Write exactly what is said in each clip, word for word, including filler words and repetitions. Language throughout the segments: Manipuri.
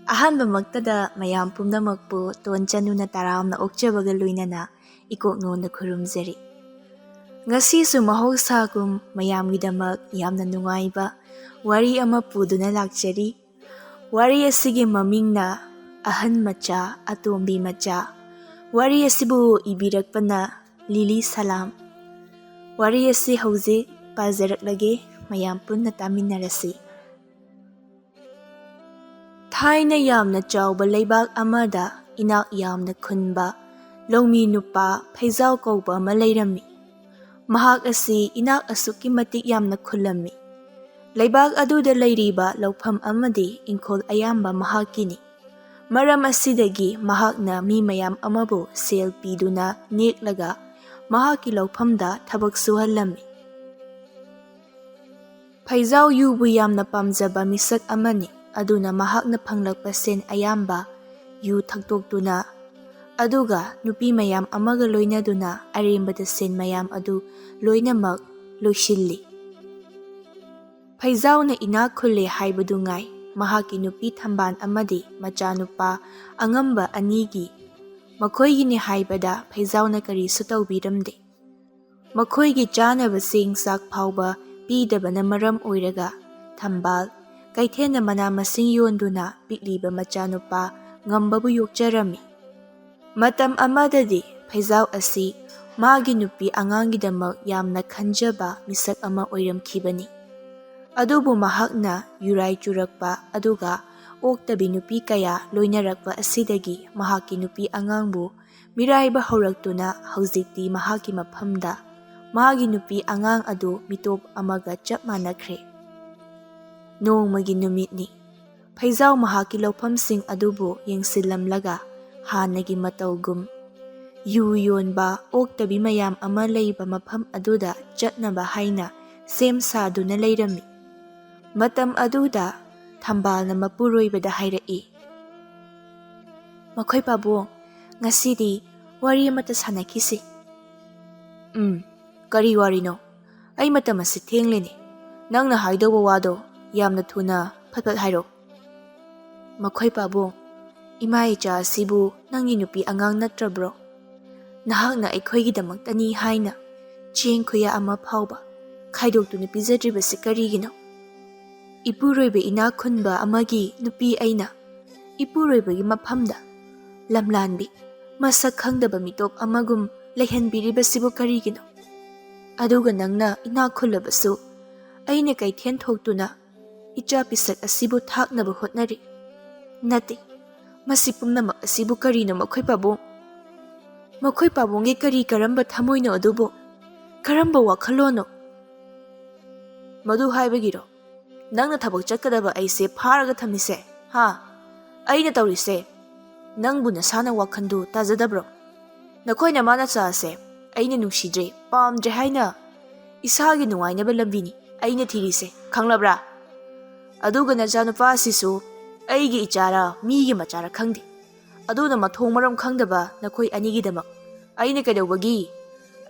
ꯑꯍꯥꯟꯕꯃꯛꯇꯗ ꯃꯌꯥꯝ ꯄꯨꯝꯅꯃꯛꯄꯨ ꯇꯣꯟ ꯆꯅꯨꯅ ꯇꯔꯥꯝꯅ ꯑꯣꯛꯆꯕꯒ ꯂꯣꯏꯅꯅ ꯏꯀꯣꯛꯅꯣꯟꯗ ꯈꯨꯔꯨꯝꯖꯔꯤ꯫ ꯉꯁꯤꯁꯨ ꯃꯍꯧꯁꯥꯒꯨꯝ ꯃꯌꯥꯝꯒꯤꯗꯃꯛ ꯌꯥꯝꯅ ꯅꯨꯡꯉꯥꯏꯕ ꯋꯥꯔꯤ ꯑꯃ ꯄꯨꯗꯨꯅ ꯂꯥꯛꯆꯔꯤ꯫ ꯋꯥꯔꯤ ꯑꯁꯤꯒꯤ ꯃꯃꯤꯡꯅ ꯑꯍꯟ ꯃꯆꯥ, ꯑꯇꯣꯝꯕꯤ ꯃꯆꯥ꯫ ꯋꯥꯔꯤ ꯑꯁꯤꯕꯨ ꯏꯕꯤꯔꯛꯄꯅ ꯂꯤꯂꯤ ꯁꯂꯥꯝ꯫ ꯋꯥꯔꯤ ꯑꯁꯤ ꯍꯧꯖꯤꯛ ꯄꯥꯖꯔꯛꯂꯒꯦ, ꯃꯌꯥꯝ ꯄꯨꯟꯅ ꯇꯥꯃꯤꯟꯅꯔꯁꯤ꯫ ꯊꯥꯏꯅ ꯌꯥꯝꯅ ꯆꯥꯎꯕ ꯂꯩꯕꯥꯛ ꯑꯃꯗ ꯏꯅꯥꯛ ꯌꯥꯝꯅ ꯈꯨꯟꯕ ꯂꯧꯃꯤ ꯅꯨꯄꯥ ꯐꯩꯖꯥꯎ ꯀꯧꯕ ꯑꯃ ꯂꯩꯔꯝꯃꯤ꯫ ꯃꯍꯥꯛ ꯑꯁꯤ ꯏꯅꯥꯛ ꯑꯁꯨꯛꯀꯤ ꯃꯇꯤꯛ ꯌꯥꯝꯅ ꯈꯨꯜꯂꯝꯃꯤ꯫ ꯂꯩꯕꯥꯛ ꯑꯗꯨꯗ ꯂꯩꯔꯤꯕ ꯂꯧꯐꯝ ꯑꯃꯗꯤ ꯏꯪꯈꯣꯜ ꯑꯌꯥꯝꯕ ꯃꯍꯥꯛꯀꯤꯅꯤ꯫ ꯃꯔꯝ ꯑꯁꯤꯗꯒꯤ ꯃꯍꯥꯛꯅ ꯃꯤ ꯃꯌꯥꯝ ꯑꯃꯕꯨ ꯁꯦꯜ ꯄꯤꯗꯨꯅ ꯅꯦꯛꯂꯒ ꯃꯍꯥꯛꯀꯤ ꯂꯧꯐꯝꯗ ꯊꯕꯛ ꯁꯨꯍꯜꯂꯝꯃꯤ꯫ ꯐꯩꯖꯥꯎ ꯌꯨꯕꯨ ꯌꯥꯝꯅ ꯄꯥꯝꯖꯕ ꯃꯤꯁꯛ ꯑꯃꯅꯤ꯫ ꯑꯗꯨꯅ ꯃꯍꯥꯛꯅ ꯐꯪꯂꯛꯄ ꯁꯦꯟ ꯑꯌꯥꯝꯕ ꯌꯨ ꯊꯛꯇꯣꯛꯇꯨꯅ, ꯑꯗꯨꯒ ꯅꯨꯄꯤ ꯃꯌꯥꯝ ꯑꯃꯒ ꯂꯣꯏꯅꯗꯨꯅ ꯑꯔꯦꯝꯕꯗ ꯁꯦꯟ ꯃꯌꯥꯝ ꯑꯗꯨ ꯂꯣꯏꯅꯃꯛ ꯂꯣꯏꯁꯤꯜꯂꯤ꯫ ꯐꯩꯖꯥꯎꯅ ꯏꯅꯥꯛ ꯈꯨꯜꯂꯦ ꯍꯥꯏꯕꯗꯨ ꯉꯥꯏ, ꯃꯍꯥꯛꯀꯤ ꯅꯨꯄꯤ ꯊꯝꯕꯥꯜ ꯑꯃꯗꯤ ꯃꯆꯥꯅꯨꯄꯥ ꯑꯉꯝꯕ ꯑꯅꯤꯒꯤ ꯃꯈꯣꯏꯒꯤꯅꯤ ꯍꯥꯏꯕꯗ ꯐꯩꯖꯥꯎꯅ ꯀꯔꯤꯁꯨ ꯇꯧꯕꯤꯔꯝꯗꯦ꯫ ꯃꯈꯣꯏꯒꯤ ꯆꯥꯅꯕ ꯆꯦꯡ ꯆꯥꯛ ꯐꯥꯎꯕ ꯄꯤꯗꯕꯅ ꯃꯔꯝ ꯑꯣꯏꯔꯒ ꯊꯝꯕꯥꯜ ꯀꯩꯊꯦꯜꯗ ꯃꯅꯥ ꯃꯁꯤꯡ ꯌꯣꯟꯗꯨꯅ ꯄꯤꯛꯂꯤꯕ ꯃꯆꯥꯅꯨꯄꯥ ꯉꯝꯕꯕꯨ ꯌꯣꯛꯆꯔꯝꯃꯤ꯫ ꯃꯇꯝ ꯑꯃꯗꯗꯤ ꯐꯩꯖꯥꯎ ꯑꯁꯤ ꯃꯥꯒꯤ ꯅꯨꯄꯤ ꯑꯉꯥꯡꯒꯤꯗꯃꯛ ꯌꯥꯝꯅ ꯈꯟꯖꯕ ꯃꯤꯁꯛ ꯑꯃ ꯑꯣꯏꯔꯝꯈꯤꯕꯅꯤ꯫ ꯑꯗꯨꯕꯨ ꯃꯍꯥꯛꯅ ꯌꯨꯔꯥꯏ ꯆꯨꯔꯛꯄ ꯑꯗꯨꯒ ꯑꯣꯛꯇꯕꯤ ꯅꯨꯄꯤ ꯀꯌꯥ ꯂꯣꯏꯅꯔꯛꯄ ꯑꯁꯤꯗꯒꯤ ꯃꯍꯥꯛꯀꯤ ꯅꯨꯄꯤ ꯑꯉꯥꯡꯕꯨ ꯃꯤꯔꯥꯏꯕ ꯍꯧꯔꯛꯇꯨꯅ ꯍꯧꯖꯤꯛꯇꯤ ꯃꯍꯥꯛꯀꯤ ꯃꯐꯝꯗ ꯃꯥꯒꯤ ꯅꯨꯄꯤ ꯑꯉꯥꯡ ꯑꯗꯨ ꯃꯤꯇꯣꯞ ꯑꯃꯒ ꯆꯞ ꯃꯥꯟꯅꯈ꯭ꯔꯦ꯫ ꯅꯣꯡꯃꯒꯤ ꯅꯨꯃꯤꯠꯅꯤ꯫ ꯐꯩꯖꯥꯎ ꯃꯍꯥꯛꯀꯤ ꯂꯧꯐꯝꯁꯤꯡ ꯑꯗꯨꯕꯨ ꯌꯦꯡꯁꯤꯜꯂꯝꯂꯒ ꯍꯥꯟꯅꯒꯤ ꯃꯇꯧꯒꯨꯝ ꯌꯨ ꯌꯣꯟꯕ ꯑꯣꯛꯇꯕꯤ ꯃꯌꯥꯝ ꯑꯃ ꯂꯩꯕ ꯃꯐꯝ ꯑꯗꯨꯗ ꯆꯠꯅꯕ ꯍꯥꯏꯅ ꯁꯦꯝ ꯁꯥꯗꯨꯅ ꯂꯩꯔꯝꯃꯤ꯫ ꯃꯇꯝ ꯑꯗꯨꯗ ꯊꯝꯕꯥꯜꯅ ꯃꯄꯨꯔꯣꯏꯕꯗ ꯍꯥꯏꯔꯛꯏ, "ꯃꯈꯣꯏ ꯄꯥꯕꯨꯡ, ꯉꯁꯤꯗꯤ ꯋꯥꯔꯤ ꯑꯃꯠꯇ ꯁꯥꯟꯅꯈꯤꯁꯤ꯫" "ꯎꯝ, ꯀꯔꯤ ꯋꯥꯔꯤꯅꯣ? ꯑꯩ ꯃꯇꯝ ꯑꯁꯤ ꯊꯦꯡꯂꯦꯅꯦ꯫ ꯅꯪꯅ ꯍꯥꯏꯗꯧꯕ ꯋꯥꯗꯣ ꯌꯥꯝꯅ ꯊꯨꯅ ꯐꯠ ꯐꯠ ꯍꯥꯏꯔꯣ꯫" "ꯃꯈꯣꯏ ꯄꯥꯕꯨꯡ, ꯏꯃꯥ ꯏꯆꯥ ꯑꯁꯤꯕꯨ ꯅꯪꯒꯤ ꯅꯨꯄꯤ ꯑꯉꯥꯡ ꯅꯠꯇ꯭ꯔꯕ꯭ꯔꯣ? ꯅꯍꯥꯛꯅ ꯑꯩꯈꯣꯏꯒꯤꯗꯃꯛꯇꯅꯤ ꯍꯥꯏꯅ ꯆꯦꯡ ꯈꯨꯌꯥ ꯑꯃ ꯐꯥꯎꯕ ꯈꯥꯏꯗꯣꯛꯇꯨꯅ ꯄꯤꯖꯗ꯭ꯔꯤꯕꯁꯤ ꯀꯔꯤꯒꯤꯅꯣ? ꯏꯄꯨꯔꯣꯏꯕ ꯏꯅꯥꯛ ꯈꯨꯟꯕ ꯑꯃꯒꯤ ꯅꯨꯄꯤ ꯑꯩꯅ ꯏꯄꯨꯔꯣꯏꯕꯒꯤ ꯃꯐꯝꯗ ꯂꯝꯂꯥꯟꯕꯤ, ꯃꯁꯛ ꯈꯪꯗꯕ ꯃꯤꯇꯣꯞ ꯑꯃꯒꯨꯝ ꯂꯩꯍꯟꯕꯤꯔꯤꯕꯁꯤꯕꯨ ꯀꯔꯤꯒꯤꯅꯣ? ꯑꯗꯨꯒ ꯅꯪꯅ ꯏꯅꯥꯛ ꯈꯨꯜꯂꯕꯁꯨ ꯑꯩꯅ ꯀꯩꯊꯦꯜ ꯊꯣꯛꯇꯨꯅ ꯏꯆꯥ ꯄꯤꯁꯛ ꯑꯁꯤꯕꯨ ꯊꯥꯛꯅꯕ ꯍꯣꯠꯅꯔꯤ꯫ ꯅꯠꯇꯦ, ꯃꯁꯤ ꯄꯨꯝꯅꯃꯛ ꯑꯁꯤꯕꯨ ꯀꯔꯤꯅꯣ ꯃꯈꯣꯏ ꯄꯥꯕꯨꯡ? ꯃꯈꯣꯏ ꯄꯥꯕꯨꯡꯒꯤ ꯀꯔꯤ ꯀꯔꯝꯕ ꯊꯃꯣꯏꯅꯣ ꯑꯗꯨꯕꯨ? ꯀꯔꯝꯕ ꯋꯥꯈꯜꯂꯣꯟꯅꯣ?" "ꯃꯗꯨ ꯍꯥꯏꯕꯒꯤꯔꯣ ꯅꯪꯅ ꯊꯕꯛ ꯆꯠꯀꯗꯕ ꯑꯩꯁꯦ ꯐꯥꯔꯒ ꯊꯝꯃꯤꯁꯦ? ꯍꯥ? ꯑꯩꯅ ꯇꯧꯔꯤꯁꯦ ꯅꯪꯕꯨ ꯅꯁꯥꯅ ꯋꯥꯈꯜꯗꯨ ꯇꯥꯖꯗꯕ꯭ꯔꯣ? ꯅꯈꯣꯏ ꯅꯃꯥ ꯅꯆꯥ ꯑꯁꯦ ꯑꯩꯅ ꯅꯨꯡꯁꯤꯗ꯭ꯔꯦ, ꯄꯥꯝꯗ꯭ꯔꯦ ꯍꯥꯏꯅ ꯏꯁꯥꯒꯤ ꯅꯨꯡꯉꯥꯏꯅꯕ ꯂꯝꯕꯤꯅꯤ ꯑꯩꯅ ꯊꯤꯔꯤꯁꯦ, ꯈꯪꯂꯕ꯭ꯔꯥ? ꯑꯗꯨꯒ ꯅꯆꯥꯅꯨꯄꯥ ꯑꯁꯤꯁꯨ ꯑꯩꯒꯤ ꯏꯆꯥꯔ ꯃꯤꯒꯤ ꯃꯆꯥꯔ ꯈꯪꯗꯦ꯫ ꯑꯗꯨꯅ ꯃꯊꯣꯡ ꯃꯔꯝ ꯈꯪꯗꯕ ꯅꯈꯣꯏ ꯑꯅꯤꯒꯤꯗꯃꯛ ꯑꯩꯅ ꯀꯩꯗꯧꯕꯒꯤ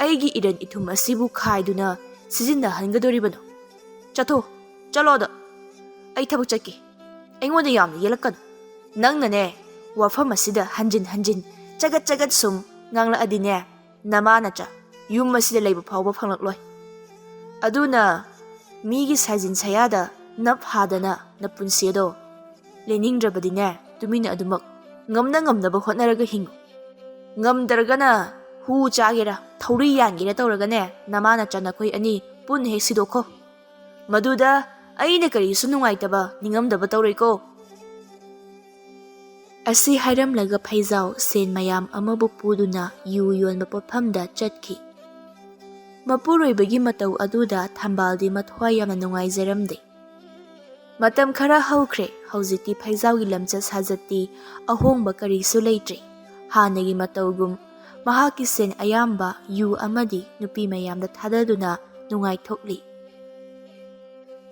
ꯑꯩꯒꯤ ꯏꯔꯟ ꯏꯊꯨꯝ ꯑꯁꯤꯕꯨ ꯈꯥꯏꯗꯨꯅ ꯁꯤꯖꯤꯟꯅꯍꯟꯒꯗꯣꯔꯤꯕꯅꯣ? ꯆꯠꯊꯣ, ꯆꯠꯂꯣꯗ꯫ ꯑꯩ ꯊꯕꯛ ꯆꯠꯀꯦ꯫ ꯑꯩꯉꯣꯟꯗ ꯌꯥꯝꯅ ꯌꯦꯠꯂꯛꯀꯅꯨ꯫ ꯅꯪꯅꯅꯦ, ꯋꯥꯐꯝ ꯑꯁꯤꯗ ꯍꯟꯖꯤꯟ ꯍꯟꯖꯤꯟ ꯆꯒꯠ ꯆꯒꯠ ꯁꯨꯝ ꯉꯥꯡꯂꯛꯑꯗꯤꯅꯦ, ꯅꯃꯥ ꯅꯆꯥ ꯌꯨꯝ ꯑꯁꯤꯗ ꯂꯩꯕ ꯐꯥꯎꯕ ꯐꯪꯂꯛꯂꯣꯏ꯫ ꯑꯗꯨꯅ ꯃꯤꯒꯤ ꯁꯥꯏꯖꯤꯟ ꯁꯌꯥꯗ ꯅꯞ ꯍꯥꯗꯅ ꯅꯄꯨꯟꯁꯤ ꯑꯗꯣ ꯂꯦꯟꯅꯤꯡꯗ꯭ꯔꯕꯗꯤꯅꯦ, ꯇꯨꯃꯤꯟꯅ ꯑꯗꯨꯃꯛ ꯉꯝꯅ ꯉꯝꯅꯕ ꯍꯣꯠꯅꯔꯒ ꯍꯤꯡꯉꯨ꯫ ꯉꯝꯗ꯭ꯔꯒꯅ ꯍꯨ ꯆꯥꯒꯦꯔꯥ, ꯊꯧꯔꯤ ꯌꯥꯟꯒꯦꯔꯥ ꯇꯧꯔꯒꯅꯦ, ꯅꯃꯥ ꯅꯆꯥ ꯅꯈꯣꯏ ꯑꯅꯤ ꯄꯨꯟꯅ ꯍꯦꯛ ꯁꯤꯗꯣꯛꯈꯣ꯫ ꯃꯗꯨꯗ ꯑꯩꯅ ꯀꯔꯤꯁꯨ ꯅꯨꯡꯉꯥꯏꯇꯕ, ꯅꯤꯡꯉꯝꯗꯕ ꯇꯧꯔꯣꯏꯀꯣ꯫" ꯑꯁꯤ ꯍꯥꯏꯔꯝꯂꯒ ꯐꯩꯖꯥꯎ ꯁꯦꯟ ꯃꯌꯥꯝ ꯑꯃꯕꯨ ꯄꯨꯗꯨꯅ ꯌꯨ ꯌꯣꯟꯕ ꯄꯣꯠꯐꯝꯗ ꯆꯠꯈꯤ꯫ ꯃꯄꯨꯔꯣꯏꯕꯒꯤ ꯃꯇꯧ ꯑꯗꯨꯗ ꯊꯝꯕꯥꯜꯗꯤ ꯃꯊ꯭ꯋꯥꯏ ꯌꯥꯝꯅ ꯅꯨꯡꯉꯥꯏꯖꯔꯝꯗꯦ꯫ ꯃꯇꯝ ꯈꯔ ꯍꯧꯈ꯭ꯔꯦ, ꯍꯧꯖꯤꯛꯇꯤ ꯐꯩꯖꯥꯎꯒꯤ ꯂꯝꯆꯠ ꯁꯥꯖꯠꯇꯤ ꯑꯍꯣꯡꯕ ꯀꯔꯤꯁꯨ ꯂꯩꯇ꯭ꯔꯦ꯫ ꯍꯥꯟꯅꯒꯤ ꯃꯇꯧꯒꯨꯝ ꯃꯍꯥꯛꯀꯤ ꯁꯦꯟ ꯑꯌꯥꯝꯕ ꯌꯨ ꯑꯃꯗꯤ ꯅꯨꯄꯤ ꯃꯌꯥꯝꯗ ꯊꯥꯗꯗꯨꯅ ꯅꯨꯡꯉꯥꯏꯊꯣꯛꯂꯤ꯫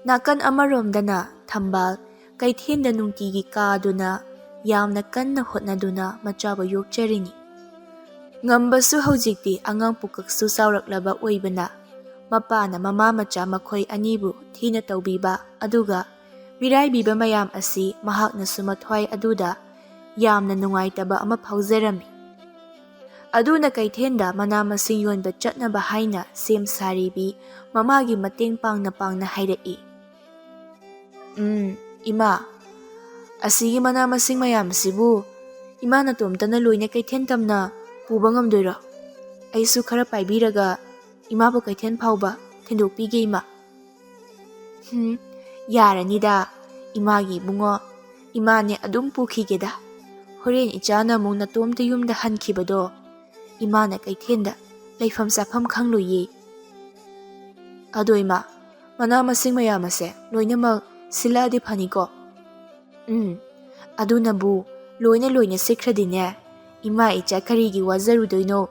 ꯅꯥꯀꯟ ꯑꯃꯔꯣꯝꯗꯅ ꯊꯝꯕꯥꯜ ꯀꯩꯊꯦꯜꯗ ꯅꯨꯡꯇꯤꯒꯤ ꯀꯥꯗꯨꯅ ꯌꯥꯝꯅ ꯀꯟꯅ ꯍꯣꯠꯅꯗꯨꯅ ꯃꯆꯥꯕꯨ ꯌꯣꯛꯆꯔꯤꯅꯤ꯫ ꯉꯝꯕꯁꯨ ꯍꯧꯖꯤꯛꯇꯤ ꯑꯉꯥꯡ ꯄꯨꯀꯛꯁꯨ ꯆꯥꯎꯔꯛꯂꯕ ꯑꯣꯏꯕꯅ ꯃꯄꯥꯅ ꯃꯃꯥ ꯃꯆꯥ ꯃꯈꯣꯏ ꯑꯅꯤꯕꯨ ꯊꯤꯅ ꯇꯧꯕꯤꯕ ꯑꯗꯨꯒ ꯃꯤꯔꯥꯏꯕꯤꯕ ꯃꯌꯥꯝ ꯑꯁꯤ ꯃꯍꯥꯛꯅꯁꯨ ꯃꯊ꯭ꯋꯥꯏ ꯑꯗꯨꯗ ꯌꯥꯝꯅ ꯅꯨꯡꯉꯥꯏꯇꯕ ꯑꯃ ꯐꯥꯎꯖꯔꯝꯃꯤ꯫ ꯑꯗꯨꯅ ꯀꯩꯊꯦꯜꯗ ꯃꯅꯥ ꯃꯁꯤꯡ ꯌꯣꯟꯕ ꯆꯠꯅꯕ ꯍꯥꯏꯅ ꯁꯦꯝ ꯁꯥꯔꯤꯕꯤ ꯃꯃꯥꯒꯤ ꯃꯇꯦꯡ ꯄꯥꯡꯅ ꯄꯥꯡꯅ ꯍꯥꯏꯔꯛꯏ, "ꯎꯝ, ꯏꯃꯥ, ꯑꯁꯤꯒꯤ ꯃꯅꯥ ꯃꯁꯤꯡ ꯃꯌꯥꯝ ꯑꯁꯤꯕꯨ ꯏꯃꯥ ꯅꯇꯣꯝꯇꯅ ꯂꯣꯏꯅ ꯀꯩꯊꯦꯜ ꯇꯝꯅ ꯄꯨꯕ ꯉꯝꯗꯣꯏꯔꯣ? ꯑꯩꯁꯨ ꯈꯔ ꯄꯥꯏꯕꯤꯔꯒ ꯏꯃꯥꯕꯨ ꯀꯩꯊꯦꯜ ꯐꯥꯎꯕ ꯊꯤꯟꯗꯣꯛꯄꯤꯒꯦ, ꯏꯃꯥ꯫" "ꯍꯨꯝ, ꯌꯥꯔꯅꯤꯗ, ꯏꯃꯥꯒꯤ ꯏꯕꯨꯡꯉꯣ, ꯏꯃꯥꯅꯦ ꯑꯗꯨꯝ ꯄꯨꯈꯤꯒꯦꯗ꯫ ꯍꯣꯔꯦꯟ ꯏꯆꯥꯅ ꯑꯃꯨꯛ ꯅꯇꯣꯝꯇ ꯌꯨꯝꯗ ꯍꯟꯈꯤꯕꯗꯣ ꯏꯃꯥꯅ ꯀꯩꯊꯦꯜꯗ ꯂꯩꯐꯝ ꯆꯥꯐꯝ ꯈꯪꯂꯣꯏꯌꯦ꯫ ꯑꯗꯣ ꯏꯃꯥ, ꯃꯅꯥ ꯃꯁꯤꯡ ꯃꯌꯥꯝ ꯑꯁꯦ ꯂꯣꯏꯅꯃꯛ ꯁꯤꯜꯂꯛꯑꯗꯤ ꯐꯅꯤꯀꯣ?" "ꯎꯝ, ꯑꯗꯨꯅꯕꯨ ꯂꯣꯏꯅ ꯂꯣꯏꯅ ꯁꯤꯠꯈ꯭ꯔꯗꯤꯅꯦ, ꯏꯃꯥ ꯏꯆꯥ ꯀꯔꯤꯒꯤ ꯋꯥꯖꯔꯨꯗꯣꯏꯅꯣ?"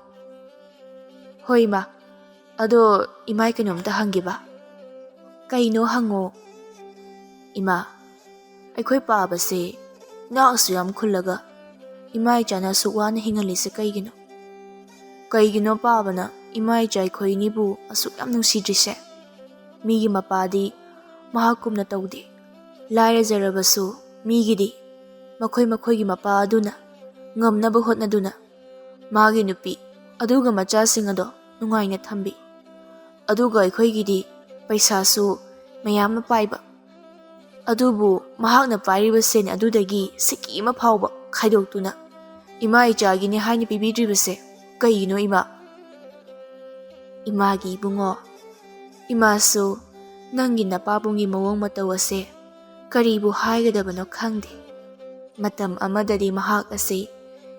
"ꯍꯣꯏ ꯏꯃꯥ, ꯑꯗꯣ ꯏꯃꯥ, ꯑꯩ ꯀꯩꯅꯣꯝꯇ ꯍꯪꯒꯦꯕ?" "ꯀꯩꯅꯣ, ꯍꯪꯉꯣ꯫" "ꯏꯃꯥ, ꯑꯩꯈꯣꯏ ꯄꯥꯕꯁꯦ ꯏꯅꯥꯛꯁꯨ ꯌꯥꯝ ꯈꯨꯜꯂꯒ ꯏꯃꯥ ꯏꯆꯥꯅ ꯑꯁꯨꯛ ꯋꯥꯅ ꯍꯤꯡꯍꯜꯂꯤꯁꯦ ꯀꯩꯒꯤꯅꯣ? ꯀꯩꯒꯤꯅꯣ ꯄꯥꯕꯅ ꯏꯃꯥ ꯏꯆꯥ ꯑꯩꯈꯣꯏ ꯑꯅꯤꯕꯨ ꯑꯁꯨꯛ ꯌꯥꯝ ꯅꯨꯡꯁꯤꯗ꯭ꯔꯤꯁꯦ? ꯃꯤꯒꯤ ꯃꯄꯥꯗꯤ ꯃꯍꯥꯛꯀꯨꯝꯅ ꯇꯧꯗꯦ꯫ ꯂꯥꯏꯔꯖꯔꯕꯁꯨ ꯃꯤꯒꯤꯗꯤ ꯃꯈꯣꯏ ꯃꯈꯣꯏꯒꯤ ꯃꯄꯥ ꯑꯗꯨꯅ ꯉꯝꯅꯕ ꯍꯣꯠꯅꯗꯨꯅ ꯃꯥꯒꯤ ꯅꯨꯄꯤ ꯑꯗꯨꯒ ꯃꯆꯥꯁꯤꯡ ꯑꯗꯣ ꯅꯨꯡꯉꯥꯏꯅ ꯊꯝꯕꯤ꯫ ꯑꯗꯨꯒ ꯑꯩꯈꯣꯏꯒꯤꯗꯤ ꯄꯩꯁꯥꯁꯨ ꯃꯌꯥꯝ ꯑꯃ ꯄꯥꯏꯕ, ꯑꯗꯨꯕꯨ ꯃꯍꯥꯛꯅ ꯄꯥꯏꯔꯤꯕ ꯁꯦꯟ ꯑꯗꯨꯗꯒꯤ ꯁꯤꯀꯤ ꯑꯃ ꯐꯥꯎꯕ ꯈꯥꯏꯗꯣꯛꯇꯨꯅ ꯏꯃꯥ ꯏꯆꯥꯒꯤꯅꯤ ꯍꯥꯏꯅ ꯄꯤꯕꯤꯗ꯭ꯔꯤꯕꯁꯦ ꯀꯩꯒꯤꯅꯣ, ꯏꯃꯥ?" "ꯏꯃꯥꯒꯤ ꯏꯕꯨꯡꯉꯣ, ꯏꯃꯥꯁꯨ ꯅꯪꯒꯤ ꯅꯄꯥꯕꯨꯡꯒꯤ ꯃꯑꯣꯡ ꯃꯇꯧ ꯑꯁꯦ ꯀꯔꯤꯕꯨ ꯍꯥꯏꯒꯗꯕꯅꯣ ꯈꯪꯗꯦ꯫ ꯃꯇꯝ ꯑꯃꯗꯗꯤ ꯃꯍꯥꯛ ꯑꯁꯤ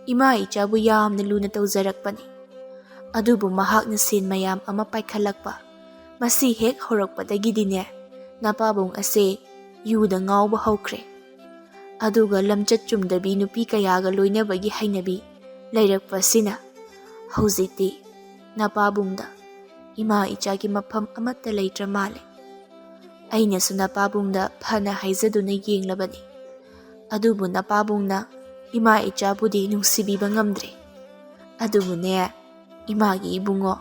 ꯏꯃꯥ ꯏꯆꯥꯕꯨ ꯌꯥꯝꯅ ꯂꯨꯅ ꯇꯧꯖꯔꯛꯄꯅꯤ꯫ ꯑꯗꯨꯕꯨ ꯃꯍꯥꯛꯅ ꯁꯦꯟ ꯃꯌꯥꯝ ꯑꯃ ꯄꯥꯏꯈꯠꯂꯛꯄ, ꯃꯁꯤ ꯍꯦꯛ ꯍꯧꯔꯛꯄꯗꯒꯤꯗꯤꯅꯦ, ꯅꯄꯥꯕꯨꯡ ꯑꯁꯦ ꯌꯨꯗ ꯉꯥꯎꯕ ꯍꯧꯈ꯭ꯔꯦ꯫ ꯑꯗꯨꯒ ꯂꯝꯆꯠ ꯆꯨꯝꯗꯕꯤ ꯅꯨꯄꯤ ꯀꯌꯥꯒ ꯂꯣꯏꯅꯕꯒꯤ ꯍꯩꯅꯕꯤ ꯂꯩꯔꯛꯄ ꯑꯁꯤꯅ ꯍꯧꯖꯤꯛꯇꯤ ꯅꯄꯥꯕꯨꯡꯗ ꯏꯃꯥ ꯏꯆꯥꯒꯤ ꯃꯐꯝ ꯑꯃꯠꯇ ꯂꯩꯇ꯭ꯔ ꯃꯥꯜꯂꯦ꯫ ꯑꯩꯅꯁꯨ ꯅꯄꯥꯕꯨꯡꯗ ꯐꯅ ꯍꯥꯏꯖꯗꯨꯅ ꯌꯦꯡꯂꯕꯅꯤ, ꯑꯗꯨꯕꯨ ꯅꯄꯥꯕꯨꯡꯅ ꯏꯃꯥ ꯏꯆꯥꯕꯨꯗꯤ ꯅꯨꯡꯁꯤꯕꯤꯕ ꯉꯝꯗ꯭ꯔꯦ꯫ ꯑꯗꯨꯕꯨꯅꯦ, ꯏꯃꯥꯒꯤ ꯏꯕꯨꯡꯉꯣ,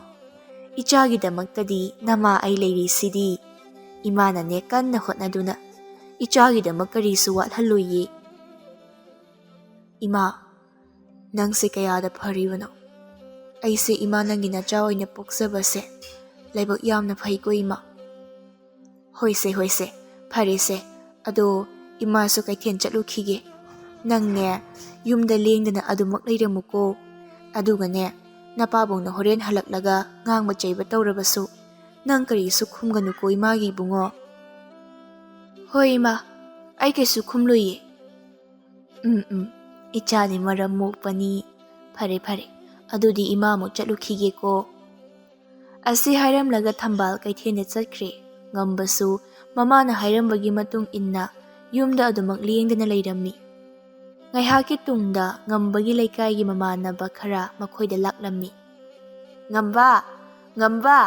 ꯏꯆꯥꯒꯤꯗꯃꯛꯇꯗꯤ ꯅꯃꯥ ꯑꯩ ꯂꯩꯔꯤꯁꯤꯗꯤ꯫ ꯏꯃꯥꯅꯅꯦ ꯀꯟꯅ ꯍꯣꯠꯅꯗꯨꯅ ꯏꯆꯥꯒꯤꯗꯃꯛ ꯀꯔꯤꯁꯨ ꯋꯥꯠꯍꯜꯂꯣꯏꯌꯦ꯫ ꯏꯃꯥ, ꯅꯪꯁꯦ ꯀꯌꯥꯗ ꯐꯔꯤꯕꯅꯣ꯫ ꯑꯩꯁꯦ ꯏꯃꯥ ꯅꯪꯒꯤ ꯅꯆꯥ ꯑꯣꯏꯅ ꯄꯣꯛꯆꯕꯁꯦ ꯂꯥꯏꯕꯛ ꯌꯥꯝꯅ ꯐꯩꯀꯣ ꯏꯃꯥ꯫ ꯍꯣꯏꯁꯦ, ꯍꯣꯏꯁꯦ, ꯐꯔꯦꯁꯦ꯫ ꯑꯗꯣ ꯏꯃꯥꯁꯨ ꯀꯩꯊꯦꯜ ꯆꯠꯂꯨꯈꯤꯒꯦ꯫ ꯅꯪꯅꯦ, ꯌꯨꯝꯗ ꯂꯦꯡꯗꯅ ꯑꯗꯨꯃꯛ ꯂꯩꯔꯝꯃꯨꯀꯣ꯫ ꯑꯗꯨꯒꯅꯦ, ꯅꯄꯥꯕꯨꯡꯅ ꯍꯣꯔꯦꯟ ꯍꯜꯂꯛꯂꯒ ꯉꯥꯡꯕ ꯆꯩꯕ ꯇꯧꯔꯕꯁꯨ, ꯅꯪ ꯀꯔꯤꯁꯨ ꯈꯨꯝꯒꯅꯨꯀꯣ ꯏꯃꯥꯒꯤ ꯏꯕꯨꯡꯉꯣ꯫ ꯍꯣꯏ ꯏꯃꯥ, ꯑꯩ ꯀꯩꯁꯨ ꯈꯨꯝꯂꯣꯏꯌꯦ꯫ ꯎꯝ, ꯎꯝ, ꯏꯆꯥꯗꯤ ꯃꯔꯝ ꯃꯣꯛꯄꯅꯤ꯫ ꯐꯔꯦ, ꯐꯔꯦ, ꯑꯗꯨꯗꯤ ꯏꯃꯥ ꯑꯃꯨꯛ ꯆꯠꯂꯨꯈꯤꯒꯦꯀꯣ꯫ ꯑꯁꯤ ꯍꯥꯏꯔꯝꯂꯒ ꯊꯝꯕꯥꯜ ꯀꯩꯊꯦꯜꯗ ꯆꯠꯈ꯭ꯔꯦ꯫ ꯉꯝꯕꯁꯨ ꯃꯃꯥꯅ ꯍꯥꯏꯔꯝꯕꯒꯤ ꯃꯇꯨꯡ ꯏꯟꯅ ꯌꯨꯝꯗ ꯑꯗꯨꯃꯛ ꯂꯦꯡꯗꯅ ꯂꯩꯔꯝꯃꯤ꯫ ꯉꯥꯏꯍꯥꯛꯀꯤ ꯇꯨꯡꯗ ꯉꯝꯕꯒꯤ ꯂꯩꯀꯥꯏꯒꯤ ꯃꯃꯥꯟꯅꯕ ꯈꯔ ꯃꯈꯣꯏꯗ ꯂꯥꯛꯂꯝꯃꯤ꯫ "ꯉꯝꯕ, ꯉꯝꯕ,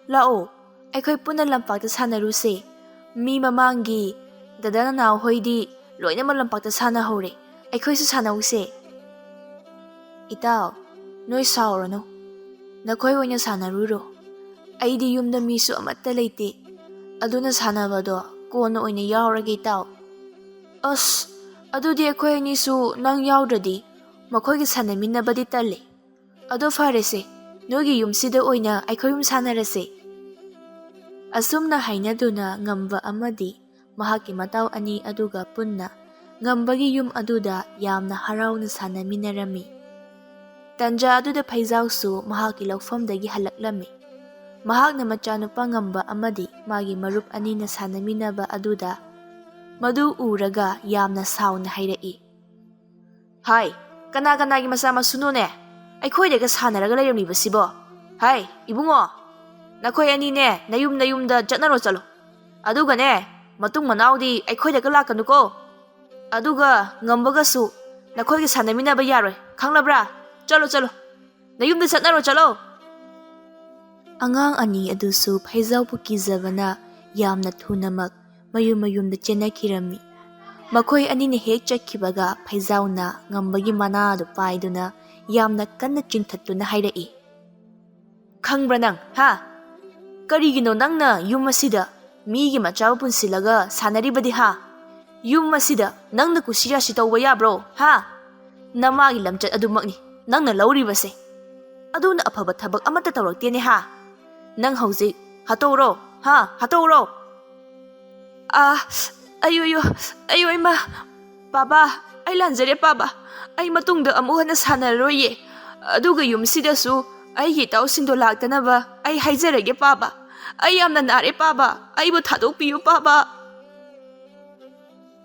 ꯂꯥꯛꯑꯣ, ꯑꯩꯈꯣꯏ ꯄꯨꯟꯅ ꯂꯝꯄꯥꯛꯇ ꯁꯥꯟꯅꯔꯨꯁꯦ꯫ ꯃꯤ ꯃꯃꯥꯡꯒꯤ ꯗꯗꯥ ꯅꯅꯥꯎ ꯍꯣꯏꯗꯤ ꯂꯣꯏꯅꯃꯛ ꯂꯝꯄꯥꯛꯇ ꯁꯥꯟꯅꯍꯧꯔꯦ꯫ ꯑꯩꯈꯣꯏꯁꯨ ꯁꯥꯟꯅꯧꯁꯦ꯫" "ꯏꯇꯥꯎ, ꯅꯣꯏ ꯁꯥꯎꯔꯅꯨ꯫ ꯅꯈꯣꯏ ꯑꯣꯏꯅ ꯁꯥꯟꯅꯔꯨꯔꯣ꯫ ꯑꯩꯗꯤ ꯌꯨꯝꯗ ꯃꯤꯁꯨ ꯑꯃꯠꯇ ꯂꯩꯇꯦ꯫ ꯑꯗꯨꯅ ꯁꯥꯟꯅꯕꯗꯣ ꯀꯣꯟꯅ ꯑꯣꯏꯅ ꯌꯥꯎꯔꯒꯦ, ꯏꯇꯥꯎ꯫" "ꯑꯁ, ꯑꯗꯨꯗꯤ ꯑꯩꯈꯣꯏ ꯑꯅꯤꯁꯨ ꯅꯪ ꯌꯥꯎꯗ꯭ꯔꯗꯤ ꯃꯈꯣꯏꯒ ꯁꯥꯟꯅꯃꯤꯟꯅꯕꯗꯤ ꯇꯜꯂꯦ꯫ ꯑꯗꯣ ꯐꯔꯦꯁꯦ, ꯅꯣꯏꯒꯤ ꯌꯨꯝꯁꯤꯗ ꯑꯣꯏꯅ ꯑꯩꯈꯣꯏ ꯑꯍꯨꯝ ꯁꯥꯟꯅꯔꯁꯦ꯫" ꯑꯁꯨꯝꯅ ꯍꯥꯏꯅꯗꯨꯅ ꯉꯝꯕ ꯑꯃꯗꯤ ꯃꯍꯥꯛꯀꯤ ꯃꯇꯥꯎ ꯑꯅꯤ ꯑꯗꯨꯒ ꯄꯨꯟꯅ ꯉꯝꯕꯒꯤ ꯌꯨꯝ ꯑꯗꯨꯗ ꯌꯥꯝꯅ ꯍꯔꯥꯎꯅ ꯁꯥꯟꯅꯃꯤꯟꯅꯔꯝꯃꯤ꯫ ꯇꯟꯖꯥ ꯑꯗꯨꯗ ꯐꯩꯖꯥꯎꯁꯨ ꯃꯍꯥꯛꯀꯤ ꯂꯧꯐꯝꯗꯒꯤ ꯍꯜꯂꯛꯂꯝꯃꯤ꯫ ꯃꯍꯥꯛꯅ ꯃꯆꯥꯅꯨꯄꯥ ꯉꯝꯕ ꯑꯃꯗꯤ ꯃꯥꯒꯤ ꯃꯔꯨꯞ ꯑꯅꯤꯅ ꯁꯥꯟꯅꯃꯤꯟꯅꯕ ꯑꯗꯨꯗ ꯃꯗꯨ ꯎꯔꯒ ꯌꯥꯝꯅ ꯁꯥꯎꯅ ꯍꯥꯏꯔꯛꯏ, "ꯍꯥꯏ, ꯀꯅꯥ ꯀꯅꯥꯒꯤ ꯃꯆꯥ ꯃꯁꯨꯅꯣꯅꯦ ꯑꯩꯈꯣꯏꯗꯒ ꯁꯥꯟꯅꯔꯒ ꯂꯩꯔꯝꯂꯤꯕꯁꯤꯕꯣ? ꯍꯥꯏ, ꯏꯕꯨꯡꯉꯣ, ꯅꯈꯣꯏ ꯑꯅꯤꯅꯦ ꯅꯌꯨꯝ ꯅꯌꯨꯝꯗ ꯆꯠꯅꯔꯣ ꯆꯠꯂꯣ꯫ ꯑꯗꯨꯒꯅꯦ, ꯃꯇꯨꯡ ꯃꯅꯥꯎꯗꯤ ꯑꯩꯈꯣꯏꯗꯒ ꯂꯥꯛꯀꯅꯨꯀꯣ꯫ ꯑꯗꯨꯒ ꯉꯝꯕꯒꯁꯨ ꯅꯈꯣꯏꯒ ꯁꯥꯟꯅꯃꯤꯟꯅꯕ ꯌꯥꯔꯣꯏ, ꯈꯪꯂꯕ꯭ꯔꯥ? ꯆꯠꯂꯣ, ꯆꯠꯂꯣ꯫ ꯅꯌꯨꯝꯗ ꯆꯠꯅꯔꯣ, ꯆꯠꯂꯣ꯫" ꯑꯉꯥꯡ ꯑꯅꯤ ꯑꯗꯨꯁꯨ ꯐꯩꯖꯥꯎꯕꯨ ꯀꯤꯖꯕꯅ ꯌꯥꯝꯅ ꯊꯨꯅꯃꯛ ꯃꯌꯨꯝ ꯃꯌꯨꯝꯗ ꯆꯦꯟꯅꯈꯤꯔꯝꯃꯤ꯫ ꯃꯈꯣꯏ ꯑꯅꯤꯅ ꯍꯦꯛ ꯆꯠꯈꯤꯕꯒ ꯐꯩꯖꯥꯎꯅ ꯉꯝꯕꯒꯤ ꯃꯅꯥꯗꯨ ꯄꯥꯏꯗꯨꯅ ꯌꯥꯝꯅ ꯀꯟꯅ ꯆꯤꯡꯊꯠꯇꯨꯅ ꯍꯥꯏꯔꯛꯏ, "ꯈꯪꯕ꯭ꯔꯥ ꯅꯪ, ꯍꯥ? ꯀꯔꯤꯒꯤꯅꯣ ꯅꯪꯅ ꯌꯨꯝ ꯑꯁꯤꯗ ꯃꯤꯒꯤ ꯃꯆꯥꯕꯨ ꯄꯨꯟꯁꯤꯜꯂꯒ ꯁꯥꯟꯅꯔꯤꯕꯗꯤ ꯍꯥ? ꯌꯨꯝ ꯑꯁꯤꯗ ꯅꯪꯅ ꯀꯨꯁꯤꯔꯥꯁꯤ ꯇꯧꯕ ꯌꯥꯕ꯭ꯔꯣ ꯍꯥ? ꯅꯃꯥꯒꯤ ꯂꯝꯆꯠ ꯑꯗꯨꯃꯛꯅꯤ ꯅꯪꯅ ꯂꯧꯔꯤꯕꯁꯦ꯫ ꯑꯗꯨꯅ ꯑꯐꯕ ꯊꯕꯛ ꯑꯃꯠꯇ ꯇꯧꯔꯛꯇꯦꯅꯦ ꯍꯥ? ꯅꯪ ꯍꯧꯖꯤꯛ ꯍꯥꯠꯇꯣꯛꯎꯔꯣ ꯍꯥ? ꯍꯥꯠꯇꯣꯛꯎꯔꯣ꯫ ꯑꯥ, ꯑꯌꯣ, ꯑꯌꯣ, ꯑꯌꯣ, ꯏꯃꯥ, ꯄꯥꯕ, ꯑꯩ ꯂꯥꯟꯖꯔꯦ ꯄꯥꯕ꯫ ꯑꯩ ꯃꯇꯨꯡꯗ ꯑꯃꯨꯛ ꯍꯟꯅ ꯁꯥꯟꯅꯔꯔꯣꯏꯌꯦ꯫ ꯑꯗꯨꯒ ꯌꯨꯝꯁꯤꯗꯁꯨ ꯑꯩꯒꯤ ꯏꯇꯥꯎꯁꯤꯡꯗꯣ ꯂꯥꯛꯇꯅꯕ ꯑꯩ ꯍꯥꯏꯖꯔꯒꯦ ꯄꯥꯕ꯫ ꯑꯩ ꯌꯥꯝꯅ ꯅꯥꯔꯦ ꯄꯥꯕ꯫ ꯑꯩꯕꯨ ꯊꯥꯗꯣꯛꯄꯤꯌꯨ ꯄꯥꯕ꯫